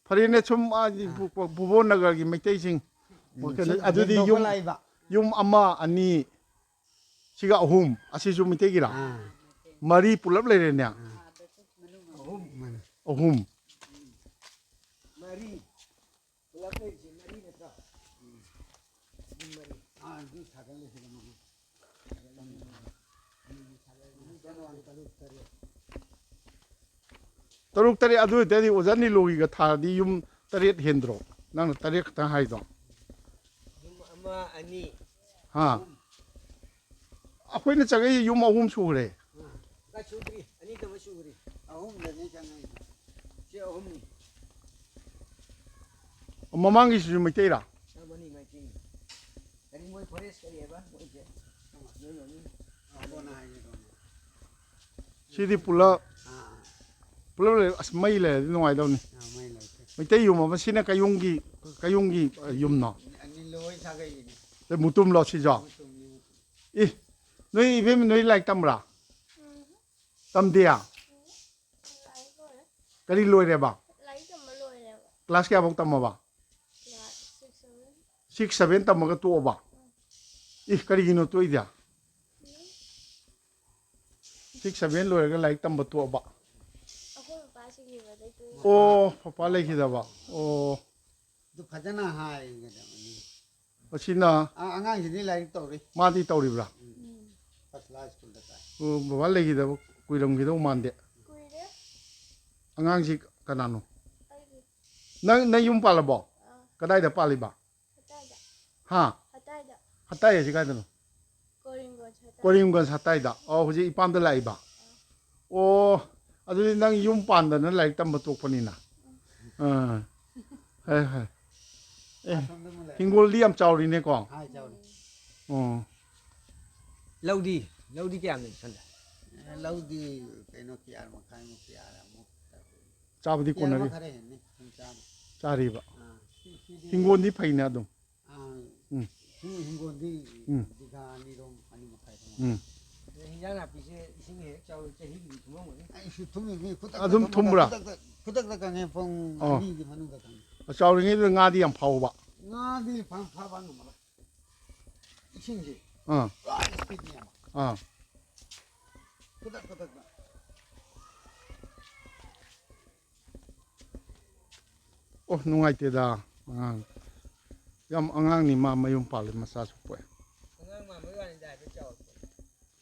ꯐꯔꯦꯅꯦ, ꯁꯨꯝ, ꯑꯥ, ꯑꯥ꯫ ꯄꯨ-, ꯄꯨ-, ꯕꯣꯕꯣꯟ ꯅꯒꯔꯒꯤ ꯃꯩꯇꯩꯁꯤꯡ꯫ ꯎꯝ, ꯀꯩꯅꯣ, ꯁꯨꯝ ꯑꯗꯨꯗꯤ ꯌꯦꯡꯊꯣꯛꯄ ꯌꯨꯝ, ꯂꯥꯛꯏꯕ꯫ ꯌꯨꯝ ꯑꯃ, ꯑꯅꯤ, ꯁꯤꯒ ꯑꯍꯨꯝ, ꯑꯁꯤꯁꯨ ꯃꯩꯇꯩꯒꯤꯔꯥ? ꯑꯥ꯫ ꯃꯔꯤ ꯄꯨꯂꯞ ꯂꯩꯔꯦꯅꯦ? ꯑꯥ꯫ ꯑꯍꯨꯝ꯫ ꯑꯍꯨꯝ꯫ ꯃꯔꯤ꯫ ꯄꯨꯂꯞ ꯂꯩꯔꯤꯁꯦ ꯃꯔꯤ ꯅꯠꯇ꯭ꯔꯣ? ꯎꯝ꯫ ꯃꯔꯤ꯫ ꯑꯥ, ꯑꯗꯨ ꯁꯥꯒꯠꯂꯦ ꯁꯤꯗ ꯃꯉꯥ꯫ ꯇꯔꯨꯛ, ꯇꯔꯦꯠ꯫ ꯇꯔꯨꯛ, ꯇꯔꯦꯠ ꯑꯗꯨ ꯑꯣꯏꯇꯥꯔꯗꯤ ꯑꯣꯖꯥ ꯅꯤꯂꯣꯒꯤꯒ ꯊꯥꯔꯗꯤ ꯌꯨꯝ ꯇꯔꯦꯠ ꯍꯦꯟꯗ꯭ꯔꯣ? ꯅꯪꯅ ꯇꯔꯦꯠ ꯈꯛꯇꯪ ꯍꯥꯏꯗꯣ꯫ ꯌꯨꯝ ꯑꯃ, ꯑꯅꯤ꯫ ꯍꯥ? ꯑꯍꯨꯝ꯫ ꯑꯩꯈꯣꯏꯅ ꯆꯪꯉꯛꯏ ꯌꯨꯝ ꯑꯍꯨꯝ ꯁꯨꯈ꯭ꯔꯦ꯫ ꯑꯥ, ꯁꯨꯗ꯭ꯔꯤ꯫ ꯑꯅꯤꯇꯃꯛ ꯁꯨꯗ꯭ꯔꯤ꯫ ꯑꯍꯨꯝꯗꯅꯤ ꯆꯪꯉꯛꯏꯁꯦ꯫ ꯁꯤ ꯑꯍꯨꯝꯅꯤ꯫ ꯃꯃꯥꯡꯒꯤꯁꯤꯁꯨ ꯃꯩꯇꯩꯔꯥ? ꯑꯃꯅꯤ ꯃꯩꯇꯩꯅꯤ꯫ ꯀꯔꯤ ꯃꯣꯏ ꯐꯣꯔꯦꯁ ꯀꯔꯤ ꯍꯥꯏꯕ ꯃꯣꯏꯁꯦ? ꯀꯣꯟꯅ ꯍꯥꯏꯒꯦ, ꯀꯣꯟꯅ꯫ ꯁꯤꯗꯤ ꯄꯨꯂꯞ, ꯑꯥ, ꯑꯥ꯫ ꯄꯨꯂꯞ ꯂꯩ-, ꯑꯁ, ꯃꯩ ꯂꯩꯔꯗꯤ ꯅꯨꯡꯉꯥꯏꯗꯧꯅꯤ꯫ ꯑꯥ, ꯃꯩ ꯂꯩꯇꯦ꯫ ꯃꯩꯇꯩ ꯌꯨꯝ ꯑꯃ, ꯁꯤꯅ ꯀꯌꯨꯝꯒꯤ, ꯀꯌꯨꯝꯒꯤ, ꯑ, ꯌꯨꯝꯅꯣ? ꯑꯅꯤ ꯂꯣꯏ ꯁꯥꯒꯩꯒꯤꯅꯤ꯫ ꯑꯗꯩ ꯃꯨꯇꯨꯝꯂꯣ ꯁꯤꯁꯨ? ꯃꯨꯇꯨꯝꯅꯤ, ꯃꯨꯇꯨꯝ꯫ ꯏ, ꯅꯣꯏ ꯏꯕꯦꯝꯃ, ꯅꯣꯏ ꯂꯥꯏꯔꯤꯛ ꯇꯝꯕ꯭ꯔꯥ? ꯎꯝ꯫ ꯇꯝꯗꯦ? ꯎꯝ, ꯂꯥꯏꯔꯤꯛ ꯂꯣꯏꯔꯦ꯫ ꯀꯔꯤ ꯂꯣꯏꯔꯦꯕ? ꯂꯥꯏꯔꯤꯛ ꯇꯝꯕ ꯂꯣꯏꯔꯦꯕ꯫ ꯀ꯭ꯂꯥꯁ ꯀꯌꯥꯐꯧ ꯇꯝꯃꯕ? Class six, seven. Six, seven ꯇꯝꯃꯒ ꯇꯣꯛꯑꯕ? ꯎꯝ꯫ ꯏ, ꯀꯔꯤꯒꯤꯅꯣ ꯇꯣꯛꯏꯗꯤ? ꯎꯝ꯫ ꯁꯤꯛꯁ ꯁꯚꯦꯟ ꯂꯣꯏꯔꯒ ꯂꯥꯏꯔꯤꯛ ꯇꯝꯕ ꯇꯣꯛꯑꯕ? ꯑꯩꯈꯣꯏ ꯄꯄꯥ ꯁꯤꯈꯤꯕꯗꯩ ꯇꯣꯛꯑꯦ꯫ ꯑꯣ, ꯄꯄꯥ ꯂꯩꯈꯤꯗꯕ꯫ ꯑꯣ, ꯑꯗꯨ ꯐꯖꯅ ꯍꯥꯏꯒꯗꯕꯅꯤ꯫ ꯑꯁꯤꯅ ꯑ- ꯑꯉꯥꯡꯁꯤꯗꯤ ꯂꯥꯏꯔꯤꯛ ꯇꯧꯔꯤ꯫ ꯃꯥꯗꯤ ꯇꯧꯔꯤꯕ꯭ꯔꯥ? ꯎꯝ. ꯐꯥꯔꯁ ꯀ꯭ꯂꯥꯁ ꯁ꯭ꯀꯨꯜꯗ ꯀꯥꯏ꯫ ꯑꯣ, ꯕꯕꯥ ꯂꯩꯈꯤꯗꯕ ꯀꯨꯏꯔꯝꯈꯤꯗꯧ ꯃꯥꯟꯗꯦ꯫ ꯀꯨꯏꯔꯦ. ꯑꯉꯥꯡꯁꯤ ꯀꯅꯥꯅꯣ? ꯑꯩꯒꯤ. ꯅꯪ ꯅꯪ ꯌꯨꯝ ꯄꯥꯜꯂꯕꯣ? ꯑꯥ. ꯀꯗꯥꯏꯗ ꯄꯥꯜꯂꯤꯕ? ꯍꯇꯥꯏꯗ. ꯍꯥ? ꯍꯇꯥꯏꯗ. ꯍꯇꯥꯏ ꯍꯥꯏꯁꯤ ꯀꯥꯏꯗꯅꯣ? ꯀꯣꯔꯤꯡꯒꯣꯟ ꯍꯇꯥꯏ. ꯀꯣꯔꯤꯝꯒꯟꯖ ꯍꯇꯥꯏꯗ꯫ ꯑꯣ, ꯍꯧꯖꯤꯛ ꯏꯄꯥꯝꯗ ꯂꯥꯛꯏꯕ? ꯑꯣ, ꯑꯗꯨꯗꯤ ꯅꯪ ꯌꯨꯝ ꯄꯥꯟꯗꯅ ꯂꯥꯏꯔꯤꯛ ꯇꯝꯕ ꯇꯣꯛꯄꯅꯤꯅ꯫ ꯑꯥ, ꯍꯣꯏ ꯍꯣꯏ꯫ ꯑꯦ, ꯑꯁꯣꯝꯗ ꯑꯃꯨꯛ ꯂꯩꯔꯦ꯫ ꯍꯤꯡꯒꯣꯜꯗꯤ ꯌꯥꯝ ꯆꯥꯎꯔꯤꯅꯦꯀꯣ? ꯍꯥꯏ ꯆꯥꯎꯔꯤ꯫ ꯑꯣ, ꯂꯧꯗꯤ ꯂꯧꯗꯤ ꯀꯌꯥꯝ ꯂꯩ ꯁꯣꯝꯗ? ꯑꯦ, ꯂꯧꯗꯤ ꯀꯩꯅꯣ ꯀꯤꯌꯥꯔ ꯃꯈꯥꯏꯃꯨꯛ ꯀꯤꯌꯥꯔ ꯑꯃꯨꯛ ꯇꯧꯔꯤ꯫ ꯆꯥꯕꯗꯤ ꯀꯤꯌꯥꯔ ꯑꯃ ꯀꯣꯟꯅꯔꯤ꯫ ꯈꯔ ꯍꯦꯟꯅꯤ ꯁꯨꯝ ꯆꯥꯕ꯫ ꯆꯥꯔꯤꯕ꯫ ꯑꯥ, ꯁꯤ- ꯁꯤꯗꯤ ꯍꯤꯡꯒꯣꯜꯗꯤ ꯐꯩꯅꯦ ꯑꯗꯨꯝ꯫ ꯑꯥ, ꯎꯝ. ꯁꯤ ꯍꯤꯡꯒꯣꯜꯗꯤ ꯎꯝ. ꯕꯤꯘꯥ ꯑꯅꯤꯔꯣꯝ ꯑꯅꯤ ꯃꯈꯥꯏꯔꯣꯝ꯫ ꯎꯝ. ꯑꯗꯩ ꯍꯤꯟꯖꯥꯡ ꯅꯥꯄꯤꯁꯦ ꯏꯁꯤꯡ ꯍꯦꯛ ꯆꯥꯎꯔ ꯆꯍꯤꯒꯤ ꯊꯨꯝꯃꯝꯒꯅꯤ꯫ ꯑꯩꯁꯨ ꯊꯨꯝꯃꯤꯅꯤ ꯈꯨꯗꯛꯇ ꯑꯗꯨꯝ ꯊꯨꯝꯃꯒ ꯊꯨꯝꯕ꯭ꯔꯥ? ꯈꯨꯗꯛꯇ ꯈꯨꯗꯛꯇ ꯀꯪꯉꯦ ꯄꯨꯡ ꯑꯣ. ꯑꯅꯤꯒꯤ ꯃꯅꯨꯡꯗ ꯀꯪꯉꯦ꯫ ꯆꯥꯎꯔꯤꯉꯩꯗꯨꯗ ꯉꯥꯗꯤ ꯌꯥꯝ ꯐꯥꯎꯕ꯫ ꯉꯥꯗꯤ ꯐꯥ- ꯐꯥꯕ ꯉꯝꯃꯔꯣꯏ꯫ ꯏꯁꯤꯡꯁꯦ ꯑꯥ, ꯄꯨꯔꯥ ꯏꯁꯄꯤꯠꯅꯦꯕ꯫ ꯑꯥ. ꯈꯨꯗꯛ ꯈꯨꯗꯛꯇ꯫ ꯑꯣ, ꯅꯨꯡꯉꯥꯏꯇꯦꯗ ꯑꯉꯥꯡ꯫ ꯌꯥꯝ ꯑꯉꯥꯡꯅꯤ ꯃꯥ ꯃꯌꯨꯝ ꯄꯥꯜꯂꯤ ꯃꯆꯥꯁꯨ ꯄꯣꯛꯑꯦ꯫ ꯑꯉꯥꯡ ꯃꯥꯟꯕꯩ ꯋꯥꯅꯤꯗ ꯍꯥꯏꯐꯦꯠ ꯆꯥꯎꯔꯛꯄ꯫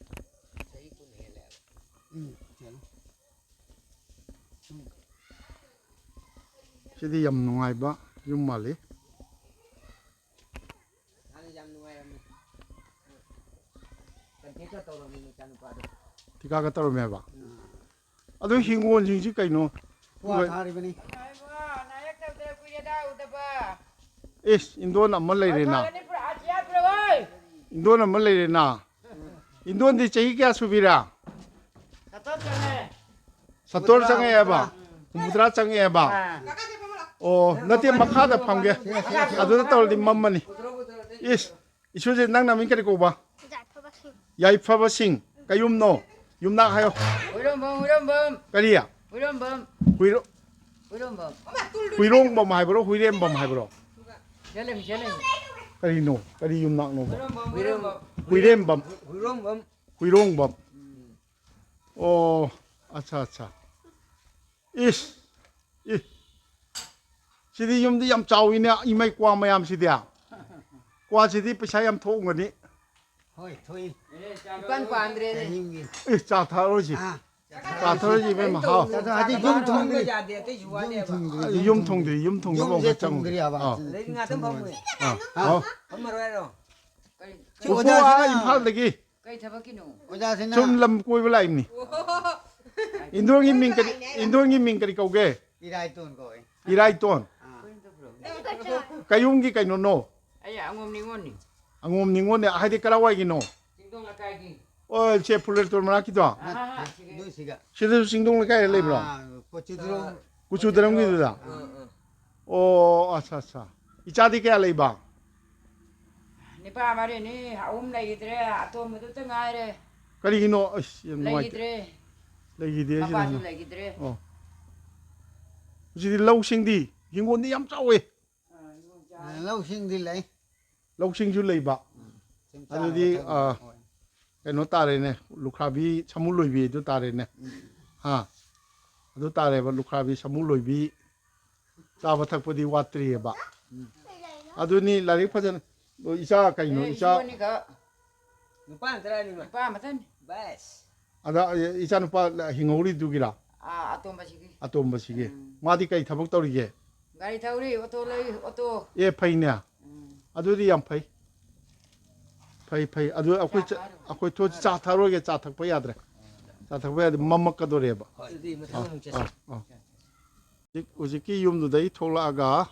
ꯆꯍꯤ ꯀꯨꯟ ꯍꯦꯜꯂꯦꯕ꯫ ꯎꯝ, ꯆꯠꯂꯣ꯫ ꯁꯨꯝ ꯁꯤꯗꯤ ꯌꯥꯝ ꯅꯨꯡꯉꯥꯏꯕ ꯌꯨꯝ ꯃꯥꯜꯂꯤ꯫ ꯍꯥꯟꯅ ꯌꯥꯝ ꯅꯨꯡꯉꯥꯏꯔꯝꯃꯤ꯫ ꯀꯟꯇꯦꯛꯀ ꯇꯧꯔꯝꯃꯤ ꯃꯆꯥꯅꯨꯄꯥꯗꯣ꯫ ꯊꯤꯀꯥꯒ ꯇꯧꯔꯝꯃꯦꯕ꯫ ꯑꯗꯨ ꯍꯤꯡꯒꯣꯜꯁꯤꯡꯁꯤ ꯀꯩꯅꯣ? ꯀ꯭ꯋꯥ ꯊꯥꯔꯤꯕꯅꯤ꯫ ꯏꯁ, ꯏꯟꯗꯣꯟ ꯑꯃ ꯂꯩꯔꯦꯅ꯫ ꯏꯟꯗꯣꯟ ꯑꯃ ꯂꯩꯔꯦꯅ꯫ ꯏꯟꯗꯣꯟꯗꯤ ꯆꯍꯤ ꯀꯌꯥ ꯁꯨꯕꯤꯔꯥ? ꯁꯠꯇꯣꯔ ꯆꯪꯉꯛꯑꯦꯕ? ꯍꯨꯝꯐꯨꯇꯔꯥ ꯆꯪꯉꯛꯑꯦꯕ? ꯑꯣ, ꯅꯠꯇꯦ, ꯃꯈꯥꯗ ꯐꯝꯒꯦ꯫ ꯑꯗꯨꯗ ꯇꯧꯔꯗꯤ ꯃꯝꯃꯅꯤ꯫ ꯏꯁ, ꯏꯁꯨꯁꯦ, ꯅꯪ ꯅꯃꯤꯡ ꯀꯔꯤ ꯀꯧꯕ? ꯌꯥꯏꯐꯕꯁꯤꯡ. ꯌꯥꯏꯐꯕꯁꯤꯡ꯫ ꯀꯌꯨꯝꯅꯣ? ꯌꯨꯝꯅꯥꯛ ꯍꯥꯏꯌꯣ꯫ ꯍꯨꯏꯔꯣꯝꯕꯝ, ꯍꯨꯏꯔꯣꯝꯕꯝ, ꯀꯔꯤ? ꯍꯨꯏꯔꯣꯝꯕꯝ, ꯍꯨꯏꯔꯣ-, ꯍꯨꯏꯔꯣꯝꯕꯝ꯫ ꯍꯨꯏꯔꯣꯡꯕꯝ ꯍꯥꯏꯕ꯭ꯔꯣ, ꯍꯨꯏꯔꯦꯝꯕꯝ ꯍꯥꯏꯕ꯭ꯔꯣ? ꯆꯦꯜꯂꯦꯃꯤ, ꯆꯦꯜꯂꯦꯃꯤ꯫ ꯀꯔꯤꯅꯣ? ꯀꯔꯤ ꯌꯨꯝꯅꯥꯛꯅꯣꯕ? ꯍꯨꯏꯔꯣꯝꯕꯝ, ꯍꯨꯏꯔꯦꯝꯕꯝ꯫ ꯍꯨꯏꯔꯣꯝꯕꯝ꯫ ꯍꯨꯏꯔꯣꯡꯕꯝ꯫ ꯎꯝ. ꯑꯣ, ꯑꯠꯆꯥ, ꯑꯠꯆꯥ꯫ ꯏꯁ, ꯏ꯫ ꯁꯤꯗꯤ ꯌꯨꯝꯗꯤ ꯌꯥꯝ ꯆꯥꯎꯏꯅꯦ, ꯏꯃꯩ ꯀ꯭ꯋꯥ ꯃꯌꯥꯝꯁꯤꯗꯤ꯫ ꯀ꯭ꯋꯥꯁꯤꯗꯤ ꯄꯩꯁꯥ ꯌꯥꯝ ꯊꯣꯛꯑꯝꯒꯅꯤ꯫ ꯍꯣꯏ, ꯊꯣꯛꯏ꯫ ꯏꯄꯥꯟ ꯄꯥꯟꯗ꯭ꯔꯦꯅꯦ꯫ ꯆꯍꯤ ꯑꯃꯒꯤ꯫ ꯏꯁ, ꯆꯥ ꯊꯛꯑꯔꯣꯏꯁꯤ꯫ ꯑꯥ꯫ ꯆꯥ ꯊꯛꯑꯔꯣꯏꯁꯤ, ꯏꯕꯦꯝꯃ, ꯍꯥꯎ꯫ ꯆꯥ ꯊꯛꯑꯗꯤ ꯌꯨꯝ ꯊꯨꯡꯗ꯭ꯔꯤ꯫ ꯌꯥꯗꯦ, ꯑꯇꯩꯁꯨ ꯌꯨꯝ ꯋꯥꯠꯂꯦꯕ꯫ ꯊꯨꯡꯗ꯭ꯔꯤ, ꯌꯨꯝ ꯊꯨꯡꯗ꯭ꯔꯤ, ꯌꯨꯝ ꯊꯨꯡꯅꯕ ꯌꯨꯝꯁꯦ ꯑꯃꯨꯛ ꯆꯪꯉꯨ꯫ ꯊꯨꯡꯗ꯭ꯔꯤ ꯍꯥꯏꯕ꯫ ꯑꯥ꯫ ꯑꯗꯩ ꯉꯥꯛꯇꯪ ꯐꯝꯃꯨꯅꯦ꯫ ꯑꯥ꯫ ꯍꯥ? ꯍꯥꯎ꯫ ꯐꯝꯃꯔꯣꯏ ꯍꯥꯏꯔꯣ? ꯁꯤ ꯄꯨꯄꯨ, ꯑꯥ, ꯑꯣꯖꯥꯁꯤꯅ ꯏꯝꯐꯥꯜꯗꯒꯤ꯫ ꯀꯩ ꯊꯕꯛꯀꯤꯅꯣ? ꯑꯣꯖꯥꯁꯤꯅ ꯁꯨꯝ ꯂꯝ ꯀꯣꯏꯕ ꯂꯥꯛꯏꯕꯅꯤ꯫ ꯑꯣ꯫ ꯏꯟꯗꯣꯟꯒꯤ ꯃꯤꯡ ꯀꯔꯤ, ꯏꯟꯗꯣꯟꯒꯤ ꯃꯤꯡ ꯀꯔꯤ ꯀꯧꯒꯦ? ꯏꯔꯥꯏꯇꯣꯟ ꯀꯧꯏ꯫ ꯏꯔꯥꯏꯇꯣꯟ꯫ ꯑꯥ꯫ ꯀꯩꯌꯨꯝꯒꯤ ꯀꯩꯅꯣꯅꯣ? ꯑꯩ ꯑꯉꯣꯝ ꯅꯤꯉꯣꯜꯅꯤ꯫ ꯑꯉꯣꯝ ꯅꯤꯉꯣꯜꯅꯦ ꯍꯥꯏꯗꯤ ꯀꯔꯥꯏꯋꯥꯏꯒꯤꯅꯣ? ꯆꯤꯡꯗꯣꯡ ꯂꯩꯀꯥꯏꯒꯤ꯫ ꯑꯣ, ꯁꯦ ꯐꯨꯂꯦꯇꯣꯟ ꯃꯅꯥꯛꯀꯤꯗꯣ? ꯑꯥ, ꯑꯥ, ꯑꯥ, ꯁꯤꯒꯤ꯫ ꯅꯣꯏ ꯁꯤꯒ꯫ ꯁꯤꯗꯁꯨ ꯆꯤꯡꯗꯣꯡ ꯂꯩꯀꯥꯏꯗ ꯂꯩꯕ꯭ꯔꯣ? ꯑꯥ, ꯀꯣꯆꯨꯗ꯭ꯔꯣꯝ꯫ ꯀꯣꯆꯨꯗ꯭ꯔꯣꯝꯒꯤꯗꯨꯗ? ꯑꯥ, ꯑꯥ꯫ ꯑꯣ, ꯑꯠꯆꯥ, ꯑꯠꯆꯥ꯫ ꯏꯆꯥꯗꯤ ꯀꯌꯥ ꯂꯩꯕ? ꯅꯤꯄꯥ ꯃꯔꯤꯅꯤ, ꯑꯍꯨꯝ ꯂꯩꯈꯤꯗ꯭ꯔꯦ, ꯑꯇꯣꯝꯕꯗꯨꯇ ꯉꯥꯏꯔꯦ꯫ ꯀꯔꯤꯒꯤꯅꯣ? ꯑꯁ, ꯌꯥꯝ ꯅꯨꯡꯉꯥꯏꯇꯦ꯫ ꯂꯩꯈꯤꯗ꯭ꯔꯦ꯫ ꯂꯩꯈꯤꯗꯦ ꯍꯥꯏꯁꯤꯅ ꯃꯄꯥꯁꯨ ꯍꯪꯉꯣ꯫ ꯂꯩꯈꯤꯗ꯭ꯔꯦ꯫ ꯑꯣ꯫ ꯍꯧꯖꯤꯛꯇꯤ ꯂꯧꯁꯤꯡꯗꯤ, ꯍꯤꯡꯒꯣꯜꯗꯤ ꯌꯥꯝ ꯆꯥꯎꯋꯦ꯫ ꯑꯥ, ꯍꯤꯡꯒꯣꯜ ꯆꯥꯎꯋꯦ꯫ ꯑꯥ, ꯂꯧꯁꯤꯡꯗꯤ ꯂꯩ꯫ ꯂꯧꯁꯤꯡꯁꯨ ꯂꯩꯕ꯫ ꯎꯝ꯫ ꯁꯨꯝ ꯆꯥꯅꯕ ꯑꯗꯨꯗꯤ, ꯊꯛꯅꯕ ꯑꯥ, ꯑꯣꯏ꯫ ꯀꯩꯅꯣ ꯇꯥꯔꯦꯅꯦ, ꯂꯨꯈ꯭ꯔꯥꯕꯤ ꯁꯥꯃꯨ ꯂꯣꯏꯕꯤ ꯑꯗꯨ ꯇꯥꯔꯦꯅꯦ꯫ ꯎꯝ꯫ ꯍꯥ? ꯑꯗꯨ ꯇꯥꯔꯦꯕ, ꯂꯨꯈ꯭ꯔꯥꯕꯤ ꯁꯥꯃꯨ ꯂꯣꯏꯕꯤ꯫ ꯆꯥꯕ ꯊꯛꯄꯗꯤ ꯋꯥꯠꯇ꯭ꯔꯤꯑꯕ꯫ ꯎꯝ꯫ ꯑꯗꯨꯅꯤ ꯂꯥꯏꯔꯤꯛ ꯐꯖꯅ, ꯏꯆꯥ ꯀꯩꯅꯣ, ꯑꯦ, ꯏꯆꯥ꯫ ꯏꯁꯨ ꯑꯅꯤꯈꯛ꯫ ꯅꯨꯄꯥ ꯉꯥꯛꯇꯔ ꯑꯅꯤꯃꯛ? ꯅꯨꯄꯥ ꯑꯃꯇꯅꯤ꯫ ꯕꯁ꯫ ꯑꯗ, ꯏꯆꯥꯅꯨꯄꯥ ꯍꯤꯡꯍꯧꯔꯤꯗꯨꯒꯤꯔꯥ? ꯑꯥ, ꯑꯇꯣꯝꯕꯁꯤꯒꯤ꯫ ꯑꯇꯣꯝꯕꯁꯤꯒꯤ꯫ ꯎꯝ꯫ ꯃꯥꯗꯤ ꯀꯩ ꯊꯕꯛ ꯇꯧꯔꯤꯒꯦ? ꯒꯥꯔꯤ ꯊꯧꯔꯤ, ꯑꯣꯇꯣ ꯂꯩ, ꯑꯣꯇꯣ꯫ ꯑꯦ, ꯐꯩꯅꯦ꯫ ꯎꯝ꯫ ꯑꯗꯨꯗꯤ ꯌꯥꯝ ꯐꯩ꯫ ꯐꯩ, ꯐꯩ꯫ ꯑꯗꯨ ꯑꯩꯈꯣꯏ ꯆꯥ ꯆ-, ꯊꯛꯑꯔꯣꯏ꯫ ꯑꯩꯈꯣꯏ ꯊꯣ-, ꯆꯥ ꯊꯛꯑꯔꯣꯏꯒꯦ, ꯆꯥ ꯊꯛꯄ ꯌꯥꯗ꯭ꯔꯦ꯫ ꯆꯥ ꯊꯛꯄ ꯌꯥꯗꯦ, ꯃꯝꯃꯛꯀꯗꯣꯔꯦꯕ꯫ ꯍꯣꯏ, ꯑꯗꯨꯗꯤ ꯃꯊꯪ ꯑꯥ, ꯑꯃꯨꯛ ꯆꯠꯁꯤ꯫ ꯑꯥ, ꯑꯥ꯫ ꯍꯧꯖꯤꯛ, ꯍꯧꯖꯤꯛꯀꯤ ꯌꯨꯝꯗꯨꯗꯩ ꯊꯣꯛꯂꯛꯑꯒ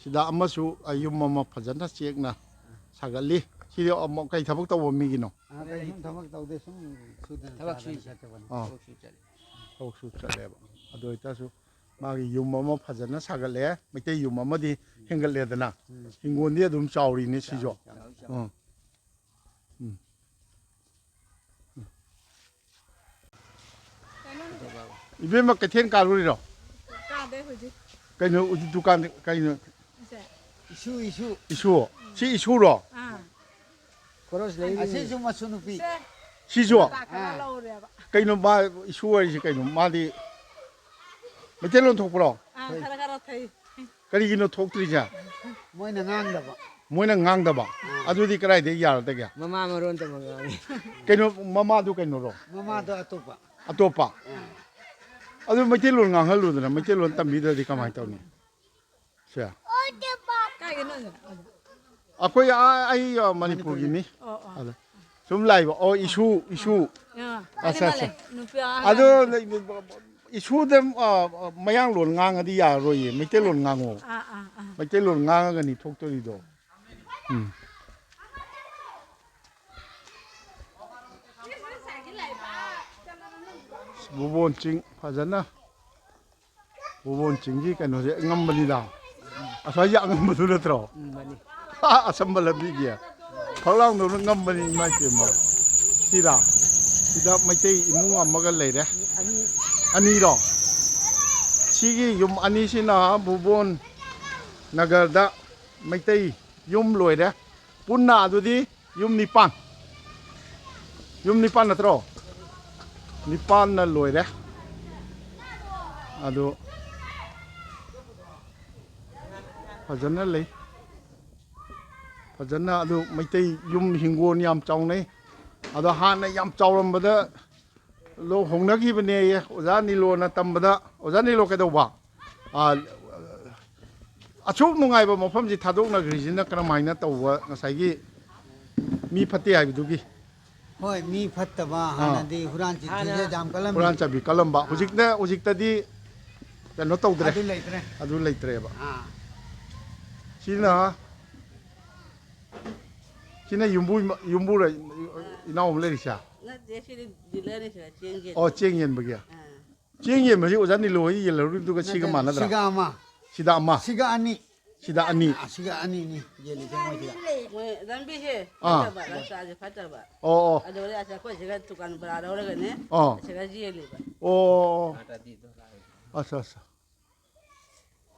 ꯁꯤꯗ ꯑꯃꯁꯨ, ꯑ, ꯌꯨꯝ ꯑꯃ ꯐꯖꯅ ꯆꯦꯛꯅ ꯁꯥꯒꯠꯂꯤ꯫ ꯁꯤꯗꯤ ꯑꯃꯨꯛ ꯀꯩ ꯊꯕꯛ ꯇꯧꯕ ꯃꯤꯒꯤꯅꯣ? ꯑ, ꯀꯩꯁꯨꯝ ꯊꯕꯛ ꯇꯧꯗꯦ, ꯁꯨꯝ ꯁꯨꯗꯅ ꯊꯕꯛ ꯆꯥꯗꯅ ꯁꯨꯏ꯫ ꯆꯠꯇꯕꯅꯤ꯫ ꯑꯥ꯫ ꯊꯕꯛ ꯁꯨ ꯆꯠꯂꯤ꯫ ꯊꯕꯛ ꯁꯨ ꯆꯠꯂꯦꯕ꯫ ꯑꯗꯨ ꯑꯣꯏꯇꯥꯔꯁꯨ ꯃꯥꯒꯤ ꯌꯨꯝ ꯑꯃ ꯐꯖꯅ ꯁꯥꯒꯠꯂꯦ, ꯃꯩꯇꯩ ꯌꯨꯝ ꯑꯃꯗꯤ ꯍꯦꯟꯒꯠꯂꯦꯗꯅ꯫ ꯎꯝ꯫ ꯍꯤꯡꯒꯣꯜꯗꯤ ꯑꯗꯨꯝ ꯆꯥꯎꯔꯤꯅꯦ ꯁꯤꯁꯨ꯫ ꯆꯥꯎꯏ, ꯆꯥꯎꯏ, ꯆꯥꯎꯏ꯫ ꯎꯝ꯫ ꯎꯝ꯫ ꯏꯕꯦꯝꯃ, ꯀꯩꯊꯦꯜ ꯀꯥꯔꯨꯔꯤꯔꯣ? ꯀꯥꯗꯦ ꯍꯧꯖꯤꯛ꯫ ꯀꯩꯅꯣ, ꯗꯨꯀꯥꯟ ꯀꯩꯅꯣ? ꯁꯦ꯫ ꯏꯁꯨ, ꯏꯁꯨ꯫ ꯏꯁꯨ? ꯁꯤ ꯏꯁꯨꯔꯣ? ꯑꯥ꯫ ꯈꯣꯔꯣꯁ ꯂꯩꯔꯤ꯫ ꯑꯁꯤꯁꯨ ꯃꯁꯨ ꯅꯨꯄꯤ꯫ ꯁꯦ꯫ ꯁꯤꯁꯨ? ꯀꯩꯅꯣ ꯃꯥ ꯏꯁꯨ ꯍꯥꯏꯔꯤꯁꯦ ꯀꯩꯅꯣ? ꯃꯥꯗꯤ ꯃꯩꯇꯩꯂꯣꯟ ꯊꯣꯛꯄ꯭ꯔꯣ? ꯑꯥ, ꯈꯔ ꯈꯔ ꯊꯩ꯫ ꯀꯔꯤꯒꯤꯅꯣ ꯊꯣꯛꯇ꯭ꯔꯤꯁꯦ? ꯃꯣꯏꯅ ꯉꯥꯡꯗꯕ꯫ ꯃꯣꯏꯅ ꯉꯥꯡꯗꯕ? ꯑꯥ꯫ ꯑꯗꯨꯗꯤ ꯀꯗꯥꯏꯗꯒꯤ ꯌꯥꯔꯗꯒꯦ? ꯃꯃꯥ ꯃꯔꯣꯟꯗ ꯑꯃꯨꯛ ꯉꯥꯡꯉꯤ꯫ ꯀꯩꯅꯣ, ꯃꯃꯥꯗꯨ ꯀꯩꯅꯣꯔꯣ? ꯃꯃꯥꯗꯣ ꯑꯇꯣꯞꯄ꯫ ꯑꯇꯣꯞꯄ? ꯑꯥ꯫ ꯑꯗꯨ ꯃꯩꯇꯩꯂꯣꯟ ꯉꯥꯡꯍꯜꯂꯨꯗꯅ, ꯃꯩꯇꯩꯂꯣꯟ ꯇꯝꯕꯤꯗ꯭ꯔꯗꯤ ꯀꯃꯥꯏꯅ ꯇꯧꯅꯤ? ꯁꯦ꯫ ꯀꯥꯏꯒꯤꯅꯣ? ꯑꯩꯈꯣꯏ ꯑꯥ, ꯑꯩ, ꯑꯥ, ꯃꯅꯤꯄꯨꯔꯒꯤꯅꯤ꯫ ꯑꯣ, ꯑꯣ꯫ ꯑꯗ ꯁꯨꯝ ꯂꯥꯛꯏꯕ꯫ ꯑꯣ, ꯏꯁꯨ, ꯏꯁꯨ꯫ ꯑꯥ, ꯑꯠꯆꯥ, ꯑꯠꯆꯥ꯫ ꯅꯨꯄꯤ ꯑꯍꯟ ꯑꯗꯣ ꯑꯃ꯫ ꯏꯁꯨꯗ, ꯑꯥ, ꯃꯌꯥꯡꯂꯣꯟ ꯉꯥꯡꯉꯗꯤ ꯌꯥꯔꯔꯣꯏꯌꯦ, ꯃꯩꯇꯩꯂꯣꯟ ꯉꯥꯡꯉꯣ꯫ ꯑꯥ, ꯑꯥ, ꯑꯥ꯫ ꯃꯩꯇꯩꯂꯣꯟ ꯉꯥꯡꯉꯒꯅꯤ ꯊꯣꯛꯇꯣꯔꯤꯗꯣ꯫ ꯎꯝ꯫ ꯕꯨꯕꯣꯟ ꯆꯤꯡ ꯐꯖꯅ ꯄꯨꯕꯣꯟ ꯆꯤꯡꯒꯤ ꯀꯩꯅꯣꯁꯦ ꯉꯝꯕꯅꯤꯗ꯫ ꯑꯁ꯭ꯋꯥꯏꯒꯤ ꯑꯉꯝꯕꯗꯨ ꯅꯠꯇ꯭ꯔꯣ? ꯎꯝ, ꯃꯥꯅꯤ꯫ ꯑꯁꯝꯕ ꯂꯝꯕꯤꯒꯤ꯫ ꯐꯛꯂꯥꯡꯗꯧꯅ ꯉꯝꯕꯅꯤ, ꯏꯃꯥ ꯏꯄꯦꯝꯃ꯫ ꯁꯤꯔꯥ? ꯁꯤꯗ ꯃꯩꯇꯩ ꯏꯃꯨꯡ ꯑꯃꯒ ꯂꯩꯔꯦ꯫ ꯑꯅꯤ꯫ ꯑꯅꯤꯔꯣ? ꯁꯤꯒꯤ ꯌꯨꯝ ꯑꯅꯤꯁꯤꯅ ꯕꯨꯕꯣꯟ ꯅꯒꯔꯗ ꯃꯩꯇꯩ ꯌꯨꯝ ꯂꯣꯏꯔꯦ꯫ ꯄꯨꯟꯅ ꯑꯗꯨꯗꯤ ꯌꯨꯝ ꯅꯤꯄꯥꯟ꯫ ꯌꯨꯝ ꯅꯤꯄꯥꯟ ꯅꯠꯇ꯭ꯔꯣ? ꯅꯤꯄꯥꯟꯅ ꯂꯣꯏꯔꯦ꯫ ꯑꯗꯨ ꯐꯖꯅ ꯂꯩ꯫ ꯐꯖꯅ ꯑꯗꯨ ꯃꯩꯇꯩ ꯌꯨꯝ ꯍꯤꯡꯒꯣꯜ ꯌꯥꯝ ꯆꯥꯎꯅꯩ꯫ ꯑꯗꯣ ꯍꯥꯟꯅ ꯌꯥꯝ ꯆꯥꯎꯔꯝꯕꯗ ꯂꯣ ꯍꯣꯡꯅꯈꯤꯕꯅꯦꯌꯦ꯫ ꯑꯣꯖꯥ ꯅꯤꯂꯣꯅ ꯇꯝꯕꯗ, ꯑꯣꯖꯥ ꯅꯤꯂꯣ ꯀꯩꯗꯧꯕ? ꯑꯥ, ꯑꯁꯨꯛ ꯅꯨꯡꯉꯥꯏꯕ ꯃꯐꯝꯁꯤ ꯊꯥꯗꯣꯛꯅꯈ꯭ꯔꯤꯁꯤꯅ ꯀꯔꯝꯍꯥꯏꯅ ꯇꯧꯕ? ꯉꯁꯥꯏꯒꯤ ꯃꯤ ꯐꯠꯇꯦ ꯍꯥꯏꯕꯗꯨꯒꯤ꯫ ꯍꯣꯏ, ꯃꯤ ꯐꯠꯇꯕ, ꯑꯥ꯫ ꯍꯥꯟꯅꯗꯤ ꯍꯨꯔꯥꯟ ꯆꯤꯟꯊꯤꯁꯦ ꯍꯥꯟꯅ ꯌꯥꯝ ꯀꯜꯂꯝꯃꯤ꯫ ꯍꯨꯔꯥꯟ ꯆꯥꯕꯤ ꯀꯜꯂꯝꯕ꯫ ꯑꯥ꯫ ꯍꯧꯖꯤꯛꯅ, ꯍꯧꯖꯤꯛꯇꯗꯤ ꯀꯩꯅꯣ ꯇꯧꯗ꯭ꯔꯦ꯫ ꯑꯗꯨ ꯂꯩꯇ꯭ꯔꯦ꯫ ꯑꯗꯨ ꯂꯩꯇ꯭ꯔꯦꯕ꯫ ꯑꯥ꯫ ꯁꯤꯅ, ꯁꯤꯅ ꯌꯨꯝꯕꯨ, ꯌꯨꯝꯕꯨꯔ ꯏꯅꯥꯎ ꯑꯃ ꯂꯩꯔꯤꯁꯦ? ꯅꯠꯇꯦ, ꯁꯤꯗꯤ ꯗꯤꯂꯔꯅꯤ, ꯁꯤꯗ ꯆꯦꯡ ꯌꯦꯟ꯫ ꯑꯣ, ꯆꯦꯡ ꯌꯦꯟꯕꯒꯤ? ꯑꯥ꯫ ꯆꯦꯡ ꯌꯦꯟꯕꯁꯤ ꯑꯣꯖꯥ ꯅꯤꯂꯣ ꯍꯣꯏ ꯌꯦꯜꯍꯧꯔꯤꯗꯨꯒ ꯁꯤꯒ ꯅꯠꯇꯦ, ꯃꯥꯟꯅꯗ꯭ꯔꯥ? ꯁꯤꯒ ꯑꯃ꯫ ꯁꯤꯗ ꯑꯃ? ꯁꯤꯒ ꯑꯅꯤ꯫ ꯁꯤꯗ ꯑꯅꯤ? ꯑꯥ, ꯁꯤꯒ ꯑꯅꯤꯅꯤ ꯌꯦꯜꯂꯤꯁꯦ ꯃꯣꯏꯁꯤꯗ꯫ ꯃꯣꯏ ꯂꯝꯕꯤꯁꯦ ꯑꯥ꯫ ꯐꯠꯇꯕ, ꯔꯥꯁꯇꯥꯁꯦ ꯐꯠꯇꯕ꯫ ꯑꯣ, ꯑꯣ꯫ ꯑꯗꯨꯗ ꯑꯁ ꯑꯩꯈꯣꯏ ꯁꯤꯒ ꯗꯨꯀꯥꯟ ꯚꯔꯥ ꯂꯧꯔꯒꯅꯦ, ꯑꯣ꯫ ꯁꯤꯒ ꯌꯦꯜꯂꯤꯕ꯫ ꯑꯣ꯫ ꯑꯠꯆꯥ, ꯑꯠꯆꯥ꯫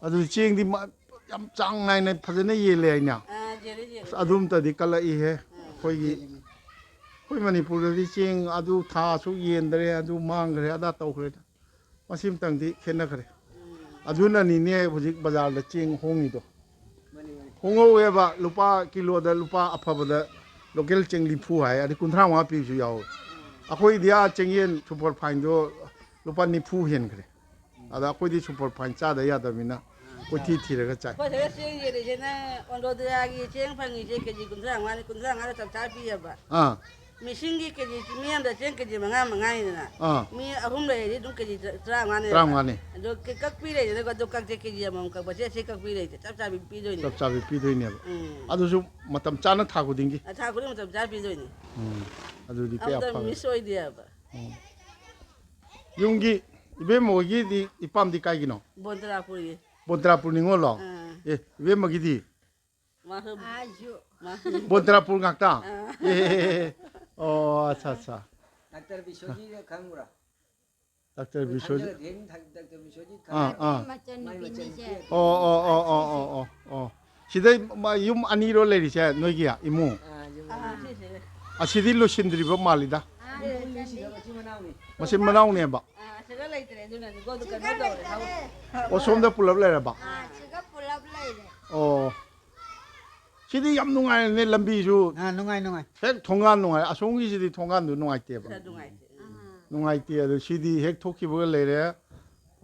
ꯑꯗꯨꯗꯤ ꯆꯦꯡꯗꯤ ꯃ-, ꯌꯥꯝ ꯆꯥꯡ ꯅꯥꯏꯅ ꯐꯖꯅ ꯌꯦꯜꯂꯦ ꯍꯥꯏꯅ? ꯑꯥ, ꯌꯦꯜꯂꯦ, ꯌꯦꯜꯂꯦ꯫ ꯑꯁ, ꯑꯗꯨꯝꯇꯗꯤ ꯀꯜꯂꯛꯏꯍꯦ꯫ ꯑꯥ꯫ ꯑꯩꯈꯣꯏꯒꯤ ꯑꯩꯈꯣꯏ ꯃꯅꯤꯄꯨꯔꯗꯗꯤ ꯆꯦꯡ ꯑꯗꯨ ꯊꯥ ꯑꯁꯨꯛ ꯌꯦꯟꯗ꯭ꯔꯦ, ꯑꯗꯨ ꯃꯥꯡꯈ꯭ꯔꯦ, ꯑꯗꯥ ꯇꯧꯈ꯭ꯔꯦ꯫ ꯃꯁꯤ ꯑꯃꯇꯪꯗꯤ ꯈꯦꯠꯅꯈ꯭ꯔꯦ꯫ ꯑꯗꯨꯅꯅꯤꯅꯦ ꯍꯧꯖꯤꯛ ꯕꯖꯥꯔꯗ ꯆꯦꯡ ꯍꯣꯡꯉꯤꯗꯣ꯫ ꯍꯣꯡꯍꯧꯋꯦꯕ, ꯂꯨꯄꯥ ꯀꯤꯂꯣꯗ ꯂꯨꯄꯥ ꯑꯐꯕꯗ ꯂꯣꯀꯦꯜ ꯆꯦꯡ ꯅꯤꯐꯨ ꯍꯥꯏ, ꯑꯗꯩ ꯀꯨꯟꯊ꯭ꯔꯥ ꯃꯉꯥ ꯄꯤꯕꯁꯨ ꯌꯥꯎꯋꯦ꯫ ꯑꯩꯈꯣꯏꯗꯤ ꯑꯥ ꯆꯦꯡꯌꯦꯟ ꯁꯨꯄꯔ ꯐꯥꯏꯟꯗꯣ ꯂꯨꯄꯥ ꯅꯤꯐꯨ ꯍꯦꯟꯈ꯭ꯔꯦ꯫ ꯑꯗ ꯑꯩꯈꯣꯏꯗꯤ ꯁꯨꯄꯔ ꯐꯥꯏꯟ ꯆꯥꯗ ꯌꯥꯗꯕꯅꯤꯅ ꯀꯣꯏꯊꯤ ꯊꯤꯔꯒ ꯆꯥꯏ꯫ ꯑꯩꯈꯣꯏ ꯁꯤꯗ ꯆꯦꯡ ꯌꯦꯜꯂꯤꯁꯤꯅ ꯑꯣꯟꯗꯣꯗꯤꯌꯥꯒꯤ ꯆꯦꯡ ꯐꯪꯉꯤꯁꯦ ꯀꯦ ꯖꯤ ꯀꯨꯟꯊ꯭ꯔꯥ ꯃꯉꯥꯅꯤ, ꯀꯨꯟꯊ꯭ꯔꯥ ꯃꯉꯥꯗ ꯆꯞ ꯆꯥ ꯄꯤꯌꯦꯕ꯫ ꯑꯥ꯫ ꯃꯤꯁꯤꯡꯒꯤ ꯀꯦ ꯖꯤ ꯃꯤ ꯑꯃꯗ ꯆꯦꯡ ꯀꯦ ꯖꯤ ꯃꯉꯥ ꯃꯉꯥꯅꯤꯗꯅ꯫ ꯑꯥ꯫ ꯃꯤ ꯑꯍꯨꯝ ꯂꯩꯔꯗꯤ ꯑꯗꯨꯝ ꯀꯦ ꯖꯤ ꯇꯔꯥꯃꯉꯥꯅꯦꯕ꯫ ꯇꯔꯥꯃꯉꯥꯅꯤ꯫ ꯑꯗꯣ ꯀ-, ꯀꯛꯄꯤ ꯂꯩꯗꯅꯀꯣ, ꯑꯗꯣ ꯀꯛꯁꯦ ꯀꯦ ꯖꯤ ꯑꯃꯃꯝ ꯀꯛꯄꯁꯦ ꯑꯁꯤ ꯀꯛꯄꯤ ꯂꯩꯇꯦ꯫ ꯆꯞ ꯆꯥꯕꯤ ꯄꯤꯗꯣꯏꯅꯦ꯫ ꯆꯞ ꯆꯥꯕꯤ ꯄꯤꯗꯣꯏꯅꯦꯕ꯫ ꯎꯝ꯫ ꯑꯗꯨꯁꯨ ꯃꯇꯝ ꯆꯥꯅ ꯊꯥ ꯈꯨꯗꯤꯡꯒꯤ? ꯑ, ꯊꯥ ꯈꯨꯗꯤꯡ ꯃꯇꯝ ꯆꯥꯅ ꯄꯤꯗꯣꯏꯅꯦ꯫ ꯎꯝ꯫ ꯑꯗꯨꯗꯤ ꯄꯦ ꯑꯝꯇ ꯑꯐꯕ꯫ ꯃꯤꯁ ꯑꯣꯏꯗꯦꯕ꯫ ꯎꯝ꯫ ꯌꯨꯝꯒꯤ ꯏꯕꯦꯝꯃ ꯍꯣꯏꯒꯤꯗꯤ ꯏꯄꯥꯝꯗꯤ ꯀꯥꯏꯒꯤꯅꯣ? ꯕꯣꯟꯇ꯭ꯔꯥꯄꯨꯔꯒꯤ꯫ ꯕꯣꯟꯇ꯭ꯔꯥꯄꯨꯔ ꯅꯤꯉꯣꯜꯂꯣ? ꯑꯥ꯫ ꯑꯦ, ꯏꯕꯦꯝꯃꯒꯤꯗꯤ? ꯃꯥꯁꯨ ꯃꯥ-, ꯕꯣꯟꯇ꯭ꯔꯥꯄꯨꯔ ꯉꯥꯛꯇ? ꯑꯥ꯫ ꯑꯦ, ꯑꯦ, ꯑꯦ, ꯑꯦ꯫ ꯑꯣ, ꯑꯠꯆꯥ, ꯑꯠꯆꯥ꯫ ꯗꯥꯛꯇꯔ ꯕꯤꯁ꯭ꯋꯖꯤꯠ ꯈꯪꯕ꯭ꯔꯥ? ꯗꯥꯛꯇꯔ ꯕꯤꯁ꯭ꯋꯖꯤꯠ꯫ ꯊꯥꯡꯖꯔ ꯊꯦꯡ ꯊꯥꯡ-, ꯗꯥꯛꯇꯔ ꯕꯤꯁ꯭ꯋꯖꯤꯠ ꯑꯥ, ꯈꯪꯕ꯭ꯔꯥ? ꯑꯥ꯫ ꯃꯥꯏ ꯃꯆꯟꯅꯨꯄꯤꯅꯤꯁꯦ꯫ ꯃꯆꯟꯅꯨꯄꯤ꯫ ꯑꯣ, ꯑꯣ, ꯑꯣ, ꯑꯣ, ꯑꯣ, ꯑꯣ, ꯑꯣ꯫ ꯁꯤꯗꯩ ꯃ-, ꯌꯨꯝ ꯑꯅꯤꯔꯣ ꯂꯩꯔꯤꯁꯦ ꯅꯣꯏꯒꯤ ꯏꯃꯨꯡ? ꯑꯥ, ꯌꯨꯝ ꯑꯅꯤ꯫ ꯑꯥ, ꯁꯤꯁꯦ꯫ ꯑꯁꯤꯗꯤ ꯂꯣꯏꯁꯤꯟꯗ꯭ꯔꯤꯕ ꯃꯥꯜꯂꯤꯗ꯫ ꯑꯥ, ꯂꯣꯏꯁꯤꯟꯗ꯭ꯔꯤ꯫ ꯃꯆꯤꯟ ꯃꯅꯥꯎꯅꯤ꯫ ꯃꯆꯤꯟ ꯃꯅꯥꯎꯅꯦꯕ꯫ ꯑꯥ, ꯑꯁꯤꯗ ꯂꯩꯇ꯭ꯔꯦ, ꯑꯗꯨꯅꯅꯤ꯫ ꯁꯤꯒ ꯀꯩꯅꯣ ꯇꯧꯔꯦ, ꯂꯩꯇꯔꯦ꯫ ꯍꯥꯎ-, ꯑꯣ, ꯁꯣꯝꯗ ꯄꯨꯂꯞ ꯂꯩꯔꯕ? ꯑꯥ, ꯁꯤꯒ ꯄꯨꯂꯞ ꯂꯩꯔꯦ꯫ ꯑꯣ꯫ ꯁꯤꯗꯤ ꯌꯥꯝ ꯅꯨꯡꯉꯥꯏꯔꯦꯅꯦ, ꯂꯝꯕꯤꯁꯨ꯫ ꯑꯥ, ꯅꯨꯡꯉꯥꯏ, ꯅꯨꯡꯉꯥꯏ꯫ ꯍꯦꯛ ꯊꯣꯡꯒꯥꯟ ꯅꯨꯡꯉꯥꯏ꯫ ꯑꯁꯣꯝꯒꯤꯁꯤꯗꯤ ꯊꯣꯡꯒꯥꯟꯗꯨ ꯅꯨꯡꯉꯥꯏꯇꯦꯕ꯫ ꯈꯔ ꯅꯨꯡꯉꯥꯏꯇꯦ꯫ ꯎꯝ꯫ ꯅꯨꯡꯉꯥꯏꯇꯦ꯫ ꯑꯗꯨ ꯁꯤꯗꯤ ꯍꯦꯛ ꯊꯣꯛꯈꯤꯕꯒ ꯂꯩꯔꯦ꯫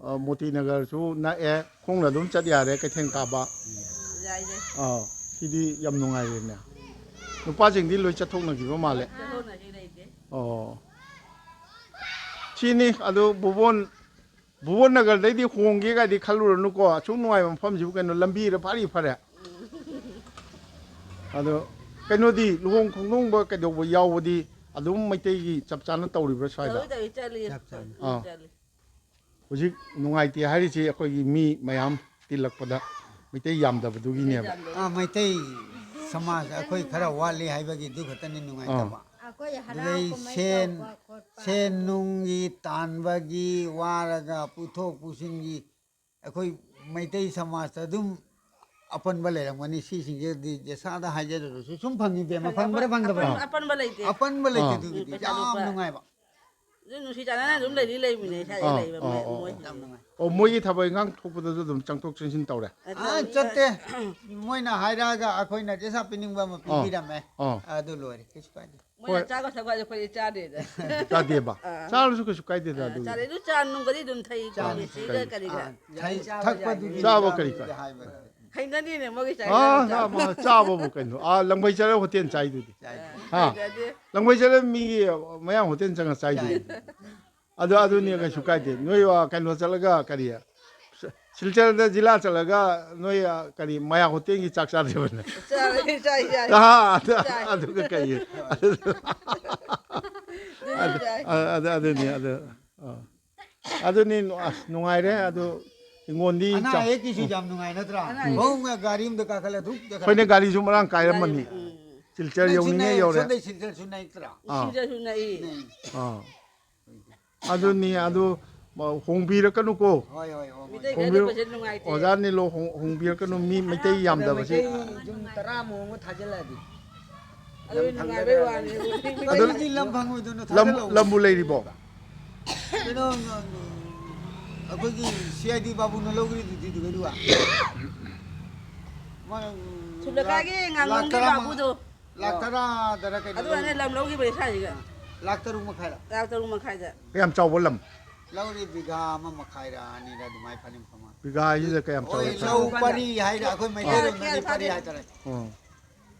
ꯑ, ꯃꯣꯇꯤ ꯅꯒꯔꯁꯨ ꯅꯛꯑꯦ꯫ ꯈꯣꯡꯅ ꯑꯗꯨꯝ ꯆꯠ ꯌꯥꯔꯦ ꯀꯩꯊꯦꯜ ꯀꯥꯕ꯫ ꯌꯥꯏ, ꯌꯥꯏ꯫ ꯑꯥ, ꯁꯤꯗꯤ ꯌꯥꯝ ꯅꯨꯡꯉꯥꯏꯔꯦꯅꯦ꯫ ꯅꯨꯄꯥꯁꯤꯡꯗꯤ ꯂꯣꯏ ꯆꯠꯊꯣꯛꯅꯈꯤꯕ ꯃꯥꯜꯂꯦ꯫ ꯆꯠꯊꯣꯛꯅꯈꯤ ꯂꯩꯇꯦ꯫ ꯑꯣ꯫ ꯁꯤꯅꯤ ꯑꯗꯨ ꯕꯨꯕꯣꯟ ꯚꯨꯕꯟ ꯅꯒꯔꯗꯩꯗꯤ ꯍꯣꯡꯒꯦ ꯀꯥꯏꯗꯤ ꯈꯜꯂꯨꯔꯅꯨꯀꯣ꯫ ꯑꯁꯨꯛ ꯅꯨꯡꯉꯥꯏꯕ ꯃꯐꯝꯁꯤꯕꯨ ꯀꯩꯅꯣ, ꯂꯝꯕꯤꯔ ꯐꯥꯔꯤ ꯐꯔꯦ꯫ ꯑꯗꯣ ꯀꯩꯅꯣꯗꯤ, ꯂꯨꯍꯣꯡ ꯈꯣꯡꯗꯣꯡꯕ ꯀꯩꯗꯧꯕ ꯌꯥꯎꯕꯗꯤ ꯑꯗꯨꯝ ꯃꯩꯇꯩꯒꯤ ꯆꯞ ꯆꯥꯅ ꯇꯧꯔꯤꯕ꯭ꯔꯥ ꯁ꯭ꯋꯥꯏꯗ? ꯇꯧꯏ, ꯇꯧꯏ, ꯆꯠꯂꯤ꯫ ꯆꯞ ꯆꯥꯅ꯫ ꯎꯝ, ꯑꯥ꯫ ꯆꯠꯂꯤ꯫ ꯍꯧꯖꯤꯛ ꯅꯨꯡꯉꯥꯏꯇꯦ ꯍꯥꯏꯔꯤꯁꯤ ꯑꯩꯈꯣꯏꯒꯤ ꯃꯤ ꯃꯌꯥꯝ ꯇꯤꯜꯂꯛꯄꯗ ꯃꯩꯇꯩ ꯌꯥꯝꯗꯕꯗꯨꯒꯤꯅꯦꯕ꯫ ꯃꯩꯇꯩ ꯌꯥꯝꯗꯕ꯫ ꯑꯥ, ꯃꯩꯇꯩ ꯁꯃꯥꯖ ꯑꯩꯈꯣꯏ ꯈꯔ ꯋꯥꯠꯂꯤ ꯍꯥꯏꯕꯒꯤ ꯑꯗꯨ ꯈꯛꯇꯅꯤ ꯅꯨꯡꯉꯥꯏꯇꯕ꯫ ꯑꯥ꯫ ꯑꯩꯈꯣꯏ ꯍꯔꯥꯎ ꯑꯗꯨꯗꯩ ꯀꯨꯝꯍꯩ ꯁꯦꯟ, ꯇꯧꯕ ꯈꯣꯠꯄ ꯁꯦꯟ ꯑꯗꯨ ꯅꯨꯡꯒꯤ ꯇꯥꯟꯕꯒꯤ ꯋꯥꯔꯒ ꯄꯨꯊꯣꯛ ꯄꯨꯁꯤꯟꯒꯤ ꯑꯩꯈꯣꯏ ꯃꯩꯇꯩ ꯁꯃꯥꯖꯇ ꯑꯗꯨꯝ ꯑꯄꯟꯕ ꯂꯩꯔꯝꯒꯅꯤ꯫ ꯁꯤꯁꯤꯡꯁꯤꯗꯤ ꯖꯦꯁꯥꯗ ꯍꯥꯏꯖꯔꯨꯔꯁꯨ ꯁꯨꯝ ꯐꯪꯉꯤꯗꯦ, ꯃꯐꯪꯕ꯭ꯔꯥ ꯐꯪꯗꯕ꯭ꯔꯥ? ꯑꯄꯟ-, ꯑꯄꯟꯕ ꯂꯩꯇꯦ꯫ ꯑꯄꯟꯕ ꯂꯩꯇꯦ꯫ ꯑꯥ꯫ ꯑꯗꯨꯒꯤꯗꯤ ꯎꯝ, ꯄꯩꯁꯥ ꯌꯥꯝ ꯂꯨꯄꯥ꯫ ꯅꯨꯡꯉꯥꯏꯕ꯫ ꯑꯗꯨ ꯅꯨꯡꯁꯤ ꯆꯥꯟꯅꯅ ꯑꯗꯨꯝ ꯂꯩꯔꯤ ꯂꯩꯃꯤꯟꯅꯩ, ꯏꯁꯥ ꯑꯥ, ꯂꯩꯕ ꯑꯥ, ꯃꯣꯏ, ꯑꯥ, ꯃꯣꯏ꯫ ꯑꯥ꯫ ꯑꯣ, ꯃꯣꯏꯒꯤ ꯊꯕꯛ ꯏꯪꯈꯥꯡ ꯊꯣꯛꯄꯗꯁꯨ ꯑꯗꯨꯝ ꯆꯪꯊꯣꯛ ꯆꯪꯁꯤꯟ ꯇꯧꯔꯦ? ꯑꯥ, ꯑꯗꯨ ꯆꯠꯇꯦ꯫ ꯃꯣꯏꯅ ꯍꯥꯏꯔꯛꯑꯒ ꯑꯩꯈꯣꯏꯅ ꯖꯦꯁꯥ ꯄꯤꯅꯤꯡꯕ ꯑꯃ ꯑꯥ, ꯄꯤꯕꯤꯔꯝꯃꯦ꯫ ꯑꯥ꯫ ꯑꯗꯨ ꯂꯣꯏꯔꯦ, ꯀꯩꯁꯨ ꯀꯥꯏꯗꯦ꯫ ꯃꯣꯏꯅ ꯍꯣꯏ꯫ ꯆꯥꯕ ꯊꯛꯄ ꯑꯩꯈꯣꯏꯗꯤ ꯆꯥꯗꯦꯗ꯫ ꯆꯥꯗꯦꯕ? ꯑꯥ꯫ ꯆꯥꯔꯁꯨ ꯀꯩꯁꯨ ꯀꯥꯏꯗꯦꯗ ꯑꯥ, ꯑꯗꯨꯒꯤꯗꯤ꯫ ꯆꯥꯗꯦ꯫ ꯑꯗꯨ ꯆꯥ ꯅꯨꯡꯒꯗꯤ ꯑꯗꯨꯝ ꯊꯛꯏ, ꯆꯥ ꯀꯣꯐꯤ ꯅꯨꯡ ꯁꯤꯒ ꯀꯔꯤ ꯀꯔꯤ꯫ ꯀꯔꯤꯒ꯫ ꯑꯥ, ꯊꯛ-, ꯆꯥꯕ ꯊꯛꯄꯗꯨꯗꯤ ꯌꯥꯗꯦ꯫ ꯆꯥꯕ ꯀꯔꯤ ꯀꯔꯤ? ꯍꯥꯏꯕ꯫ ꯍꯩꯅꯗꯦꯅꯦ ꯃꯣꯏꯒꯤ ꯆꯥ ꯑꯥ, ꯌꯦꯟꯁꯥꯡꯗꯣ꯫ ꯆꯥꯕ, ꯆꯥꯕꯕꯨ ꯀꯩꯅꯣ? ꯑꯥ, ꯂꯪꯕꯩ ꯆꯠꯂ ꯍꯣꯇꯦꯜ ꯆꯥꯏꯗꯨꯗꯤ꯫ ꯆꯥꯏ꯫ ꯍꯥ? ꯍꯩꯅꯗꯦ꯫ ꯂꯪꯕꯩ ꯆꯠꯂ ꯃꯤꯒꯤ ꯃꯌꯥꯡ ꯍꯣꯇꯦꯜ ꯆꯪꯉ ꯆꯥꯏꯗꯨꯗꯤ꯫ ꯆꯥꯏ꯫ ꯑꯗꯨ, ꯑꯗꯨꯅꯤ ꯀꯩꯁꯨ ꯀꯥꯏꯗꯦ꯫ ꯅꯣꯏ, ꯑ, ꯀꯩꯅꯣ ꯆꯠꯂꯒ ꯀꯔꯤ, ꯁ-, ꯁꯤꯜꯆꯔꯗ ꯖꯤꯂꯥ ꯆꯠꯂꯒ ꯅꯣꯏ, ꯑ, ꯀꯔꯤ ꯃꯌꯥ ꯍꯣꯇꯦꯜꯒꯤ ꯆꯥꯛ ꯆꯥꯗ꯭ꯔꯤꯕꯅꯦ? ꯆꯥꯔꯦ, ꯆꯥꯏ, ꯆꯥꯏ꯫ ꯑꯥ, ꯑꯗꯨ, ꯆꯥꯏ꯫ ꯑꯗꯨꯒ ꯀꯩ, ꯑꯗꯨ, ꯑꯗꯨꯁꯨ ꯑꯗꯨ, ꯆꯥꯏ꯫ ꯑ-, ꯑꯗꯨ, ꯑꯗꯨꯅꯤ, ꯑꯗꯨ, ꯑ꯫ ꯑꯗꯨꯅꯤ, ꯑꯁ, ꯅꯨꯡꯉꯥꯏꯔꯦ꯫ ꯑꯗꯨ ꯍꯤꯡꯒꯣꯜꯗꯤ ꯑꯅꯥ ꯆꯥꯎ-, ꯑꯌꯦꯛꯀꯤꯁꯨ ꯎꯝ꯫ ꯌꯥꯝ ꯅꯨꯡꯉꯥꯏ ꯅꯠꯇ꯭ꯔꯥ? ꯑꯅꯥ ꯑꯌꯦꯛ꯫ ꯃꯧꯅ ꯒꯥꯔꯤ ꯑꯃꯗ ꯀꯥꯈꯠꯂ ꯗꯨꯛ ꯆꯠꯈ꯭ꯔꯦ꯫ ꯑꯩꯈꯣꯏꯅ ꯒꯥꯔꯤꯁꯨ ꯃꯔꯥꯡ ꯀꯥꯏꯔꯝꯃꯅꯤ꯫ ꯒꯥꯔꯤ, ꯎꯝ꯫ ꯁꯤꯜꯆꯔ ꯅꯛꯁꯨ ꯌꯧꯅꯤꯡꯉꯦ ꯅꯛꯑꯦ, ꯌꯧꯔꯦ꯫ ꯁꯣꯝꯗꯩ ꯁꯤꯜꯆꯔꯁꯨ ꯅꯛꯇ꯭ꯔꯥ? ꯑꯥ꯫ ꯁꯤꯜꯆꯔꯁꯨ ꯅꯛꯏ꯫ ꯅꯛꯏ꯫ ꯑꯥ꯫ ꯑꯗꯨꯅꯤ, ꯑꯗꯨ ꯍꯣꯡꯕꯤꯔꯛꯀꯅꯨꯀꯣ꯫ ꯍꯣꯏ, ꯍꯣꯏ, ꯍꯣꯏ, ꯍꯣꯏ꯫ ꯃꯤꯇꯩ ꯈꯔꯗꯤ ꯍꯣꯡꯕꯤꯔꯛ-, ꯄꯩꯁꯥ ꯅꯨꯡꯉꯥꯏꯇꯦ꯫ ꯑꯣꯖꯥ ꯅꯤꯂꯣ, ꯍꯣꯡ-, ꯍꯣꯡꯕꯤꯔꯛꯀꯅꯨ, ꯃꯤ ꯃꯩꯇꯩ ꯌꯥꯝꯗꯕꯁꯦ꯫ ꯃꯩꯇꯩ ꯌꯨꯝ ꯇꯔꯥꯃꯨꯛ ꯑꯃ ꯊꯥꯖꯤꯜꯂꯛꯑꯗꯤ꯫ ꯑꯗꯨ ꯂꯝ ꯅꯨꯡꯉꯥꯏꯕꯩ ꯊꯥꯡꯒꯠꯂꯛꯑꯗꯤ꯫ ꯋꯥꯅꯤ꯫ ꯑꯗꯨ ꯀꯔꯤꯒꯤ ꯂꯝ ꯐꯪꯉꯣꯏꯗꯣꯏꯅꯣ? ꯂꯝ, ꯊꯥꯖꯤꯜꯂꯛꯑꯣ꯫ ꯂꯝꯕꯨ ꯂꯩꯔꯤꯕꯣ? ꯀꯩꯅꯣ, ꯑꯩꯈꯣꯏꯒꯤ ꯁꯤ ꯑꯥꯏ ꯗꯤ ꯕꯥꯕꯨꯅ ꯂꯧꯈ꯭ꯔꯤꯗꯨꯗꯤ ꯑꯗꯨꯒ꯫ ꯃꯥ, ꯁꯨꯞꯂꯀꯥꯒꯤ ꯂꯥꯛ, ꯉꯥꯡꯉꯣꯝꯒꯤ ꯂꯥꯛ ꯇꯔꯥꯃꯉꯥ, ꯕꯥꯕꯨꯗꯣ꯫ ꯂꯥꯛ ꯇꯔꯥꯗꯔ ꯀꯩꯅꯣ ꯑꯗꯨ ꯑꯣꯏꯅ ꯂꯧꯈꯤꯕ꯫ ꯂꯝ ꯂꯧꯈꯤꯕꯅꯦ ꯁ꯭ꯋꯥꯏꯁꯤꯒ꯫ ꯂꯥꯛ ꯇꯔꯨꯛ ꯃꯈꯥꯏꯗ꯫ ꯂꯥꯛ ꯇꯔꯨꯛ ꯃꯈꯥꯏꯗ꯫ ꯀꯌꯥꯝ ꯆꯥꯎꯕ ꯂꯝ? ꯂꯧꯔꯤ ꯕꯤꯘꯥ ꯑꯃ ꯃꯈꯥꯏꯔ ꯑꯅꯤꯔ ꯑꯗꯨꯃꯥꯏꯅ ꯐꯅꯤ ꯐꯃꯥꯜꯂꯦ꯫ ꯕꯤꯘꯥ ꯍꯥꯏꯁꯤꯗ ꯀꯌꯥꯝ ꯍꯣꯏ, ꯆꯥꯎꯋꯤ? ꯂꯧ ꯄꯔꯤ ꯍꯥꯏꯗ ꯑꯩꯈꯣꯏ ꯃꯩꯇꯩꯔꯣꯟꯗꯗꯤ ꯄꯔꯤ ꯍꯥꯏꯇꯥꯔꯦ꯫ ꯑꯣ꯫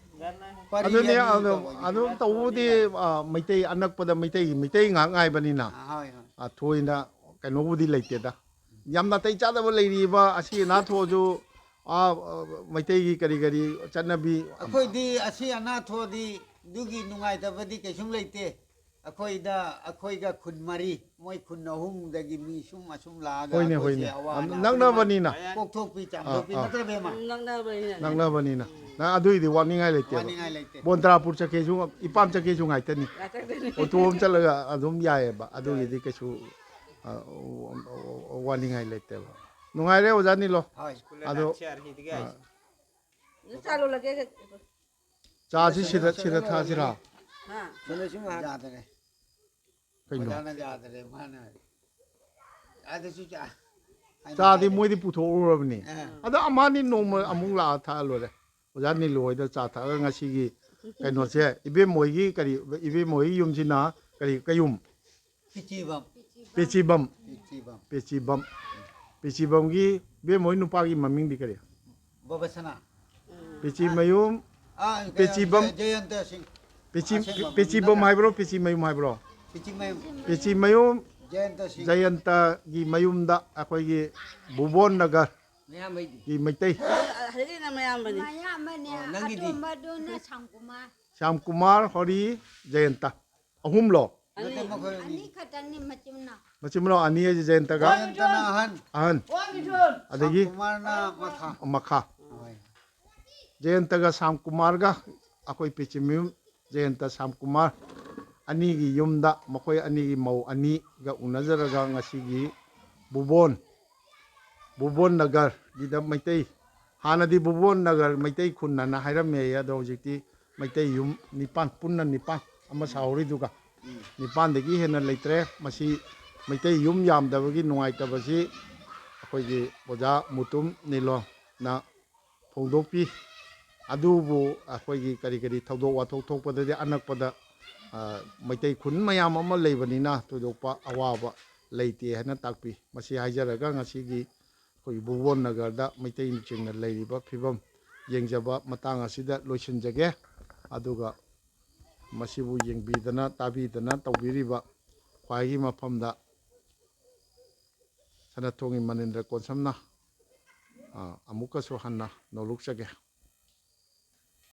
ꯄꯔꯤ ꯑꯗꯨꯅꯤ, ꯍꯥꯏꯕ ꯑꯗꯨꯝ, ꯇꯧꯕꯅꯤ꯫ ꯑꯗꯨꯝ ꯇꯧꯕꯗꯤ, ꯑ, ꯃꯩꯇꯩ ꯑꯅꯛꯄꯗ ꯃꯩꯇꯩꯒꯤ, ꯃꯩꯇꯩ ꯉꯥꯏꯍꯥꯛ ꯉꯥꯏꯕꯅꯤꯅ, ꯑꯥ, ꯍꯣꯏ, ꯍꯣꯏ꯫ ꯑ, ꯊꯣꯏꯅ ꯀꯩꯅꯣꯕꯨꯗꯤ ꯂꯩꯇꯦꯗ꯫ ꯌꯥꯝ ꯅꯥꯇꯩ ꯆꯥꯗꯕ ꯂꯩꯔꯤꯕ ꯑꯁꯤ ꯑꯅꯥ ꯊꯣꯛꯑꯁꯨ, ꯑ, ꯃꯩꯇꯩꯒꯤ ꯀꯔꯤ ꯀꯔꯤ ꯆꯠꯅꯕꯤ꯫ ꯑꯩꯈꯣꯏꯗꯤ ꯑꯁꯤ ꯑꯅꯥ ꯊꯣꯛꯑꯗꯤ ꯑꯗꯨꯒꯤ ꯅꯨꯡꯉꯥꯏꯇꯕꯗꯤ ꯀꯩꯁꯨꯝ ꯂꯩꯇꯦ꯫ ꯑꯩꯈꯣꯏꯗ, ꯑꯩꯈꯣꯏꯒ ꯈꯨꯟ ꯃꯔꯤ, ꯃꯣꯏ ꯈꯨꯟ ꯑꯍꯨꯝꯗꯒꯤ ꯃꯤ ꯁꯨꯝ ꯑꯁꯨꯝ ꯂꯥꯛꯑꯒ ꯍꯣꯏꯅꯦ, ꯑꯩꯈꯣꯏꯁꯦ ꯍꯣꯏꯅꯦ꯫ ꯑꯋꯥ ꯑꯅꯥ ꯅꯛꯅꯕꯅꯤꯅ꯫ ꯄꯨꯝꯅꯃꯛ ꯀꯣꯛꯊꯣꯛꯄꯤ ꯆꯥꯝꯊꯣꯛꯄꯤ ꯑꯥ, ꯑꯥ꯫ ꯅꯠꯇ꯭ꯔ ꯕꯦꯝꯃ? ꯎꯝ, ꯅꯛꯅꯕꯅꯤꯅ꯫ ꯅꯛꯅꯕꯅꯤꯅ꯫ ꯎꯝ꯫ ꯅꯪ ꯑꯗꯨꯏꯗꯤ ꯋꯥꯅꯤꯡꯉꯥꯏ ꯂꯩꯇꯦꯕ꯫ ꯋꯥꯅꯤꯡꯉꯥꯏ ꯂꯩꯇꯦ꯫ ꯕꯣꯟꯇ꯭ꯔꯥꯄꯨꯔ ꯆꯠꯀꯦꯁꯨ, ꯏꯄꯥꯝ ꯆꯠꯀꯦꯁꯨ ꯉꯥꯏꯇꯅꯤ꯫ ꯉꯥꯛꯇꯅꯤ꯫ ꯑꯣꯇꯣ ꯑꯃ ꯆꯠꯂꯒ ꯑꯗꯨꯝ ꯌꯥꯏꯌꯦꯕ꯫ ꯑꯗꯨꯒꯤꯗꯤ ꯀꯩꯁꯨ, ꯑ, ꯋꯥꯅꯤꯡꯉꯥꯏ ꯂꯩꯇꯦꯕ꯫ ꯅꯨꯡꯉꯥꯏꯔꯦ ꯑꯣꯖꯥ ꯅꯤꯂꯣ꯫ ꯍꯣꯏ꯫ ꯑꯗꯣ, ꯑ, ꯆꯥ ꯂꯣꯜꯂꯒꯦ꯫ ꯆꯥꯁꯤ ꯁꯤꯗ, ꯁꯤꯗ ꯊꯛꯑꯁꯤꯔꯥ? ꯍꯥ? ꯌꯥꯗꯔꯦ꯫ ꯀꯩꯅꯣ? ꯑꯣꯖꯥꯅ ꯌꯥꯗꯔꯦ, ꯃꯥꯅ꯫ ꯑꯗꯨꯁꯨ ꯆꯥ-, ꯆꯥꯗꯤ ꯃꯣꯏꯗꯤ ꯄꯨꯊꯣꯛꯎꯔꯕꯅꯤ꯫ ꯑꯥ꯫ ꯑꯗꯣ ꯑꯃꯅꯤ ꯅꯣꯡꯃ ꯑꯃꯨꯛ ꯂꯥꯛꯑ ꯊꯛꯑ ꯂꯣꯏꯔꯦ꯫ ꯑꯣꯖꯥ ꯅꯤꯂꯨ ꯍꯣꯏꯗ ꯆꯥ ꯊꯛꯑꯒ ꯉꯁꯤꯒꯤ ꯀꯩꯅꯣꯁꯦ, ꯏꯕꯦꯝ ꯍꯣꯏꯒꯤ ꯀꯔꯤ, ꯏꯕꯦꯝ ꯍꯣꯏꯒꯤ ꯌꯨꯝꯁꯤꯅ ꯀꯔꯤ, ꯀꯌꯨꯝ? ꯄꯤꯆꯤꯕꯝ꯫ ꯄꯦꯆꯤꯕꯝ꯫ ꯄꯤꯆꯤꯕꯝ꯫ ꯄꯦꯆꯤꯕꯝ꯫ ꯄꯦꯆꯤꯕꯝꯒꯤ ꯏꯕꯦꯝ ꯍꯣꯏ ꯅꯨꯄꯥꯒꯤ ꯃꯃꯤꯡꯗꯤ ꯀꯔꯤ? ꯕꯕꯁꯅꯥ꯫ ꯄꯦꯆꯤꯃꯌꯨꯝ, ꯑꯥ, ꯀꯩꯅꯣ, ꯄꯦꯆꯤꯕꯝ꯫ ꯖ-, ꯖꯌꯟꯇ ꯁꯤꯡ꯫ ꯄꯦꯆꯤ-, ꯑꯁꯦꯡꯕ ꯄꯦꯆꯤꯕꯝ ꯃꯃꯤꯡ ꯍꯥꯏꯕ꯭ꯔꯣ, ꯄꯦꯆꯤꯃꯌꯨꯝ ꯍꯥꯏꯕ꯭ꯔꯣ? ꯄꯦꯆꯤꯃꯌꯨꯝ꯫ ꯄꯦꯆꯤꯃꯌꯨꯝ ꯖꯌꯟꯇ ꯁꯤꯡ꯫ ꯖꯌꯟꯇꯒꯤ ꯃꯌꯨꯝꯗ ꯑꯩꯈꯣꯏꯒꯤ ꯚꯨꯕꯣꯟ ꯅꯒꯔ ꯃꯌꯥꯝꯕꯩꯗꯤ꯫ ꯒꯤ ꯃꯩꯇꯩ꯫ ꯑꯗꯒꯤꯅ ꯃꯌꯥꯝꯕꯅꯤ꯫ ꯃꯌꯥꯝꯕꯅꯦ, ꯑꯣ, ꯅꯪꯒꯤꯗꯤ? ꯑꯇꯣꯝꯕꯗꯨꯅ ꯁ꯭ꯌꯥꯝꯀꯨꯃꯥꯔ꯫ ꯁ꯭ꯌꯥꯝꯀꯨꯃꯥꯔ, ꯍꯣꯔꯤ, ꯖꯌꯟꯇ꯫ ꯑꯍꯨꯝꯂꯣ? ꯑꯅꯤ꯫ ꯅꯠꯇꯦ, ꯃꯈꯣꯏ ꯑꯅꯤ꯫ ꯑꯅꯤ ꯈꯛꯇꯅꯤ ꯃꯆꯤꯟ ꯃꯅꯥꯎ꯫ ꯃꯆꯤꯟ ꯃꯅꯥꯎ ꯑꯅꯤ ꯍꯥꯏꯁꯦ ꯖꯌꯟꯇꯒ ꯖꯌꯟꯇꯅ ꯑꯍꯟ꯫ ꯑꯍꯟ꯫ ꯑꯗꯒꯤ ꯁ꯭ꯌꯥꯝꯀꯨꯃꯥꯔꯅ ꯃꯈꯥ꯫ ꯃꯈꯥ꯫ ꯍꯣꯏ꯫ ꯖꯌꯟꯇꯒ ꯁ꯭ꯌꯥꯝꯀꯨꯃꯥꯔꯒ ꯑꯩꯈꯣꯏ ꯄꯦꯆꯤꯃꯌꯨꯝ ꯖꯌꯟꯇ ꯁ꯭ꯌꯥꯝꯀꯨꯃꯥꯔ ꯑꯅꯤꯒꯤ ꯌꯨꯝꯗ ꯃꯈꯣꯏ ꯑꯅꯤꯒꯤ ꯃꯧ ꯑꯅꯤꯒ ꯎꯅꯖꯔꯒ ꯉꯁꯤꯒꯤ ꯚꯨꯕꯣꯟ, ꯚꯨꯕꯣꯟ ꯅꯒꯔꯒꯤꯗ ꯃꯩꯇꯩ, ꯍꯥꯟꯅꯗꯤ ꯚꯨꯕꯣꯟ ꯅꯒꯔ ꯃꯩꯇꯩ ꯈꯨꯟ ꯑꯅ ꯍꯥꯏꯔꯝꯃꯦ, ꯑꯗꯣ ꯍꯧꯖꯤꯛꯇꯤ ꯃꯩꯇꯩ ꯌꯨꯝ ꯅꯤꯄꯥꯟ, ꯄꯨꯟꯅ ꯅꯤꯄꯥꯟ ꯑꯃ ꯁꯥꯍꯧꯔꯤꯗꯨꯒ ꯅꯤꯄꯥꯟꯗꯒꯤ ꯍꯦꯟꯅ ꯂꯩꯇ꯭ꯔꯦ꯫ ꯃꯁꯤ ꯃꯩꯇꯩ ꯌꯨꯝ ꯌꯥꯝꯗꯕꯒꯤ ꯅꯨꯡꯉꯥꯏꯇꯕꯁꯤ ꯑꯩꯈꯣꯏꯒꯤ ꯑꯣꯖꯥ ꯃꯨꯇꯨꯝ ꯅꯤꯂꯣꯅ ꯐꯣꯡꯗꯣꯛꯄꯤ꯫ ꯑꯗꯨꯕꯨ ꯑꯩꯈꯣꯏꯒꯤ ꯀꯔꯤ ꯀꯔꯤ ꯊꯧꯗꯣꯛ ꯋꯥꯊꯣꯛ ꯊꯣꯛꯄꯗꯗꯤ ꯑꯅꯛꯄꯗ, ꯑ, ꯃꯩꯇꯩ ꯈꯨꯟ ꯃꯌꯥꯝ ꯑꯃ ꯂꯩꯕꯅꯤꯅ ꯊꯣꯏꯗꯣꯛꯄ ꯑꯋꯥꯕ ꯂꯩꯇꯦ ꯍꯥꯏꯅ ꯇꯥꯛꯄꯤ꯫ ꯃꯁꯤ ꯍꯥꯏꯖꯔꯒ ꯉꯁꯤꯒꯤ ꯑꯩꯈꯣꯏꯒꯤ ꯚꯨꯕꯣꯟ ꯅꯒꯔꯗ ꯃꯩꯇꯩꯁꯤꯡꯅ ꯂꯩꯔꯤꯕ ꯐꯤꯕꯝ ꯌꯦꯡꯖꯕ ꯃꯇꯥꯡ ꯑꯁꯤꯗ ꯂꯣꯏꯁꯤꯟꯖꯒꯦ꯫ ꯑꯗꯨꯒ ꯃꯁꯤꯕꯨ ꯌꯦꯡꯕꯤꯗꯅ ꯇꯥꯕꯤꯗꯅ ꯇꯧꯕꯤꯔꯤꯕ ꯈ꯭ꯋꯥꯏꯒꯤ ꯃꯐꯝꯗ ꯁꯅꯥꯊꯣꯡꯒꯤ ꯃꯅꯤꯟꯗ꯭ꯔ ꯀꯣꯟꯁꯝꯅ, ꯑ, ꯑꯃꯨꯛꯀꯁꯨ ꯍꯟꯅ ꯅꯣꯂꯨꯛꯆꯒꯦ꯫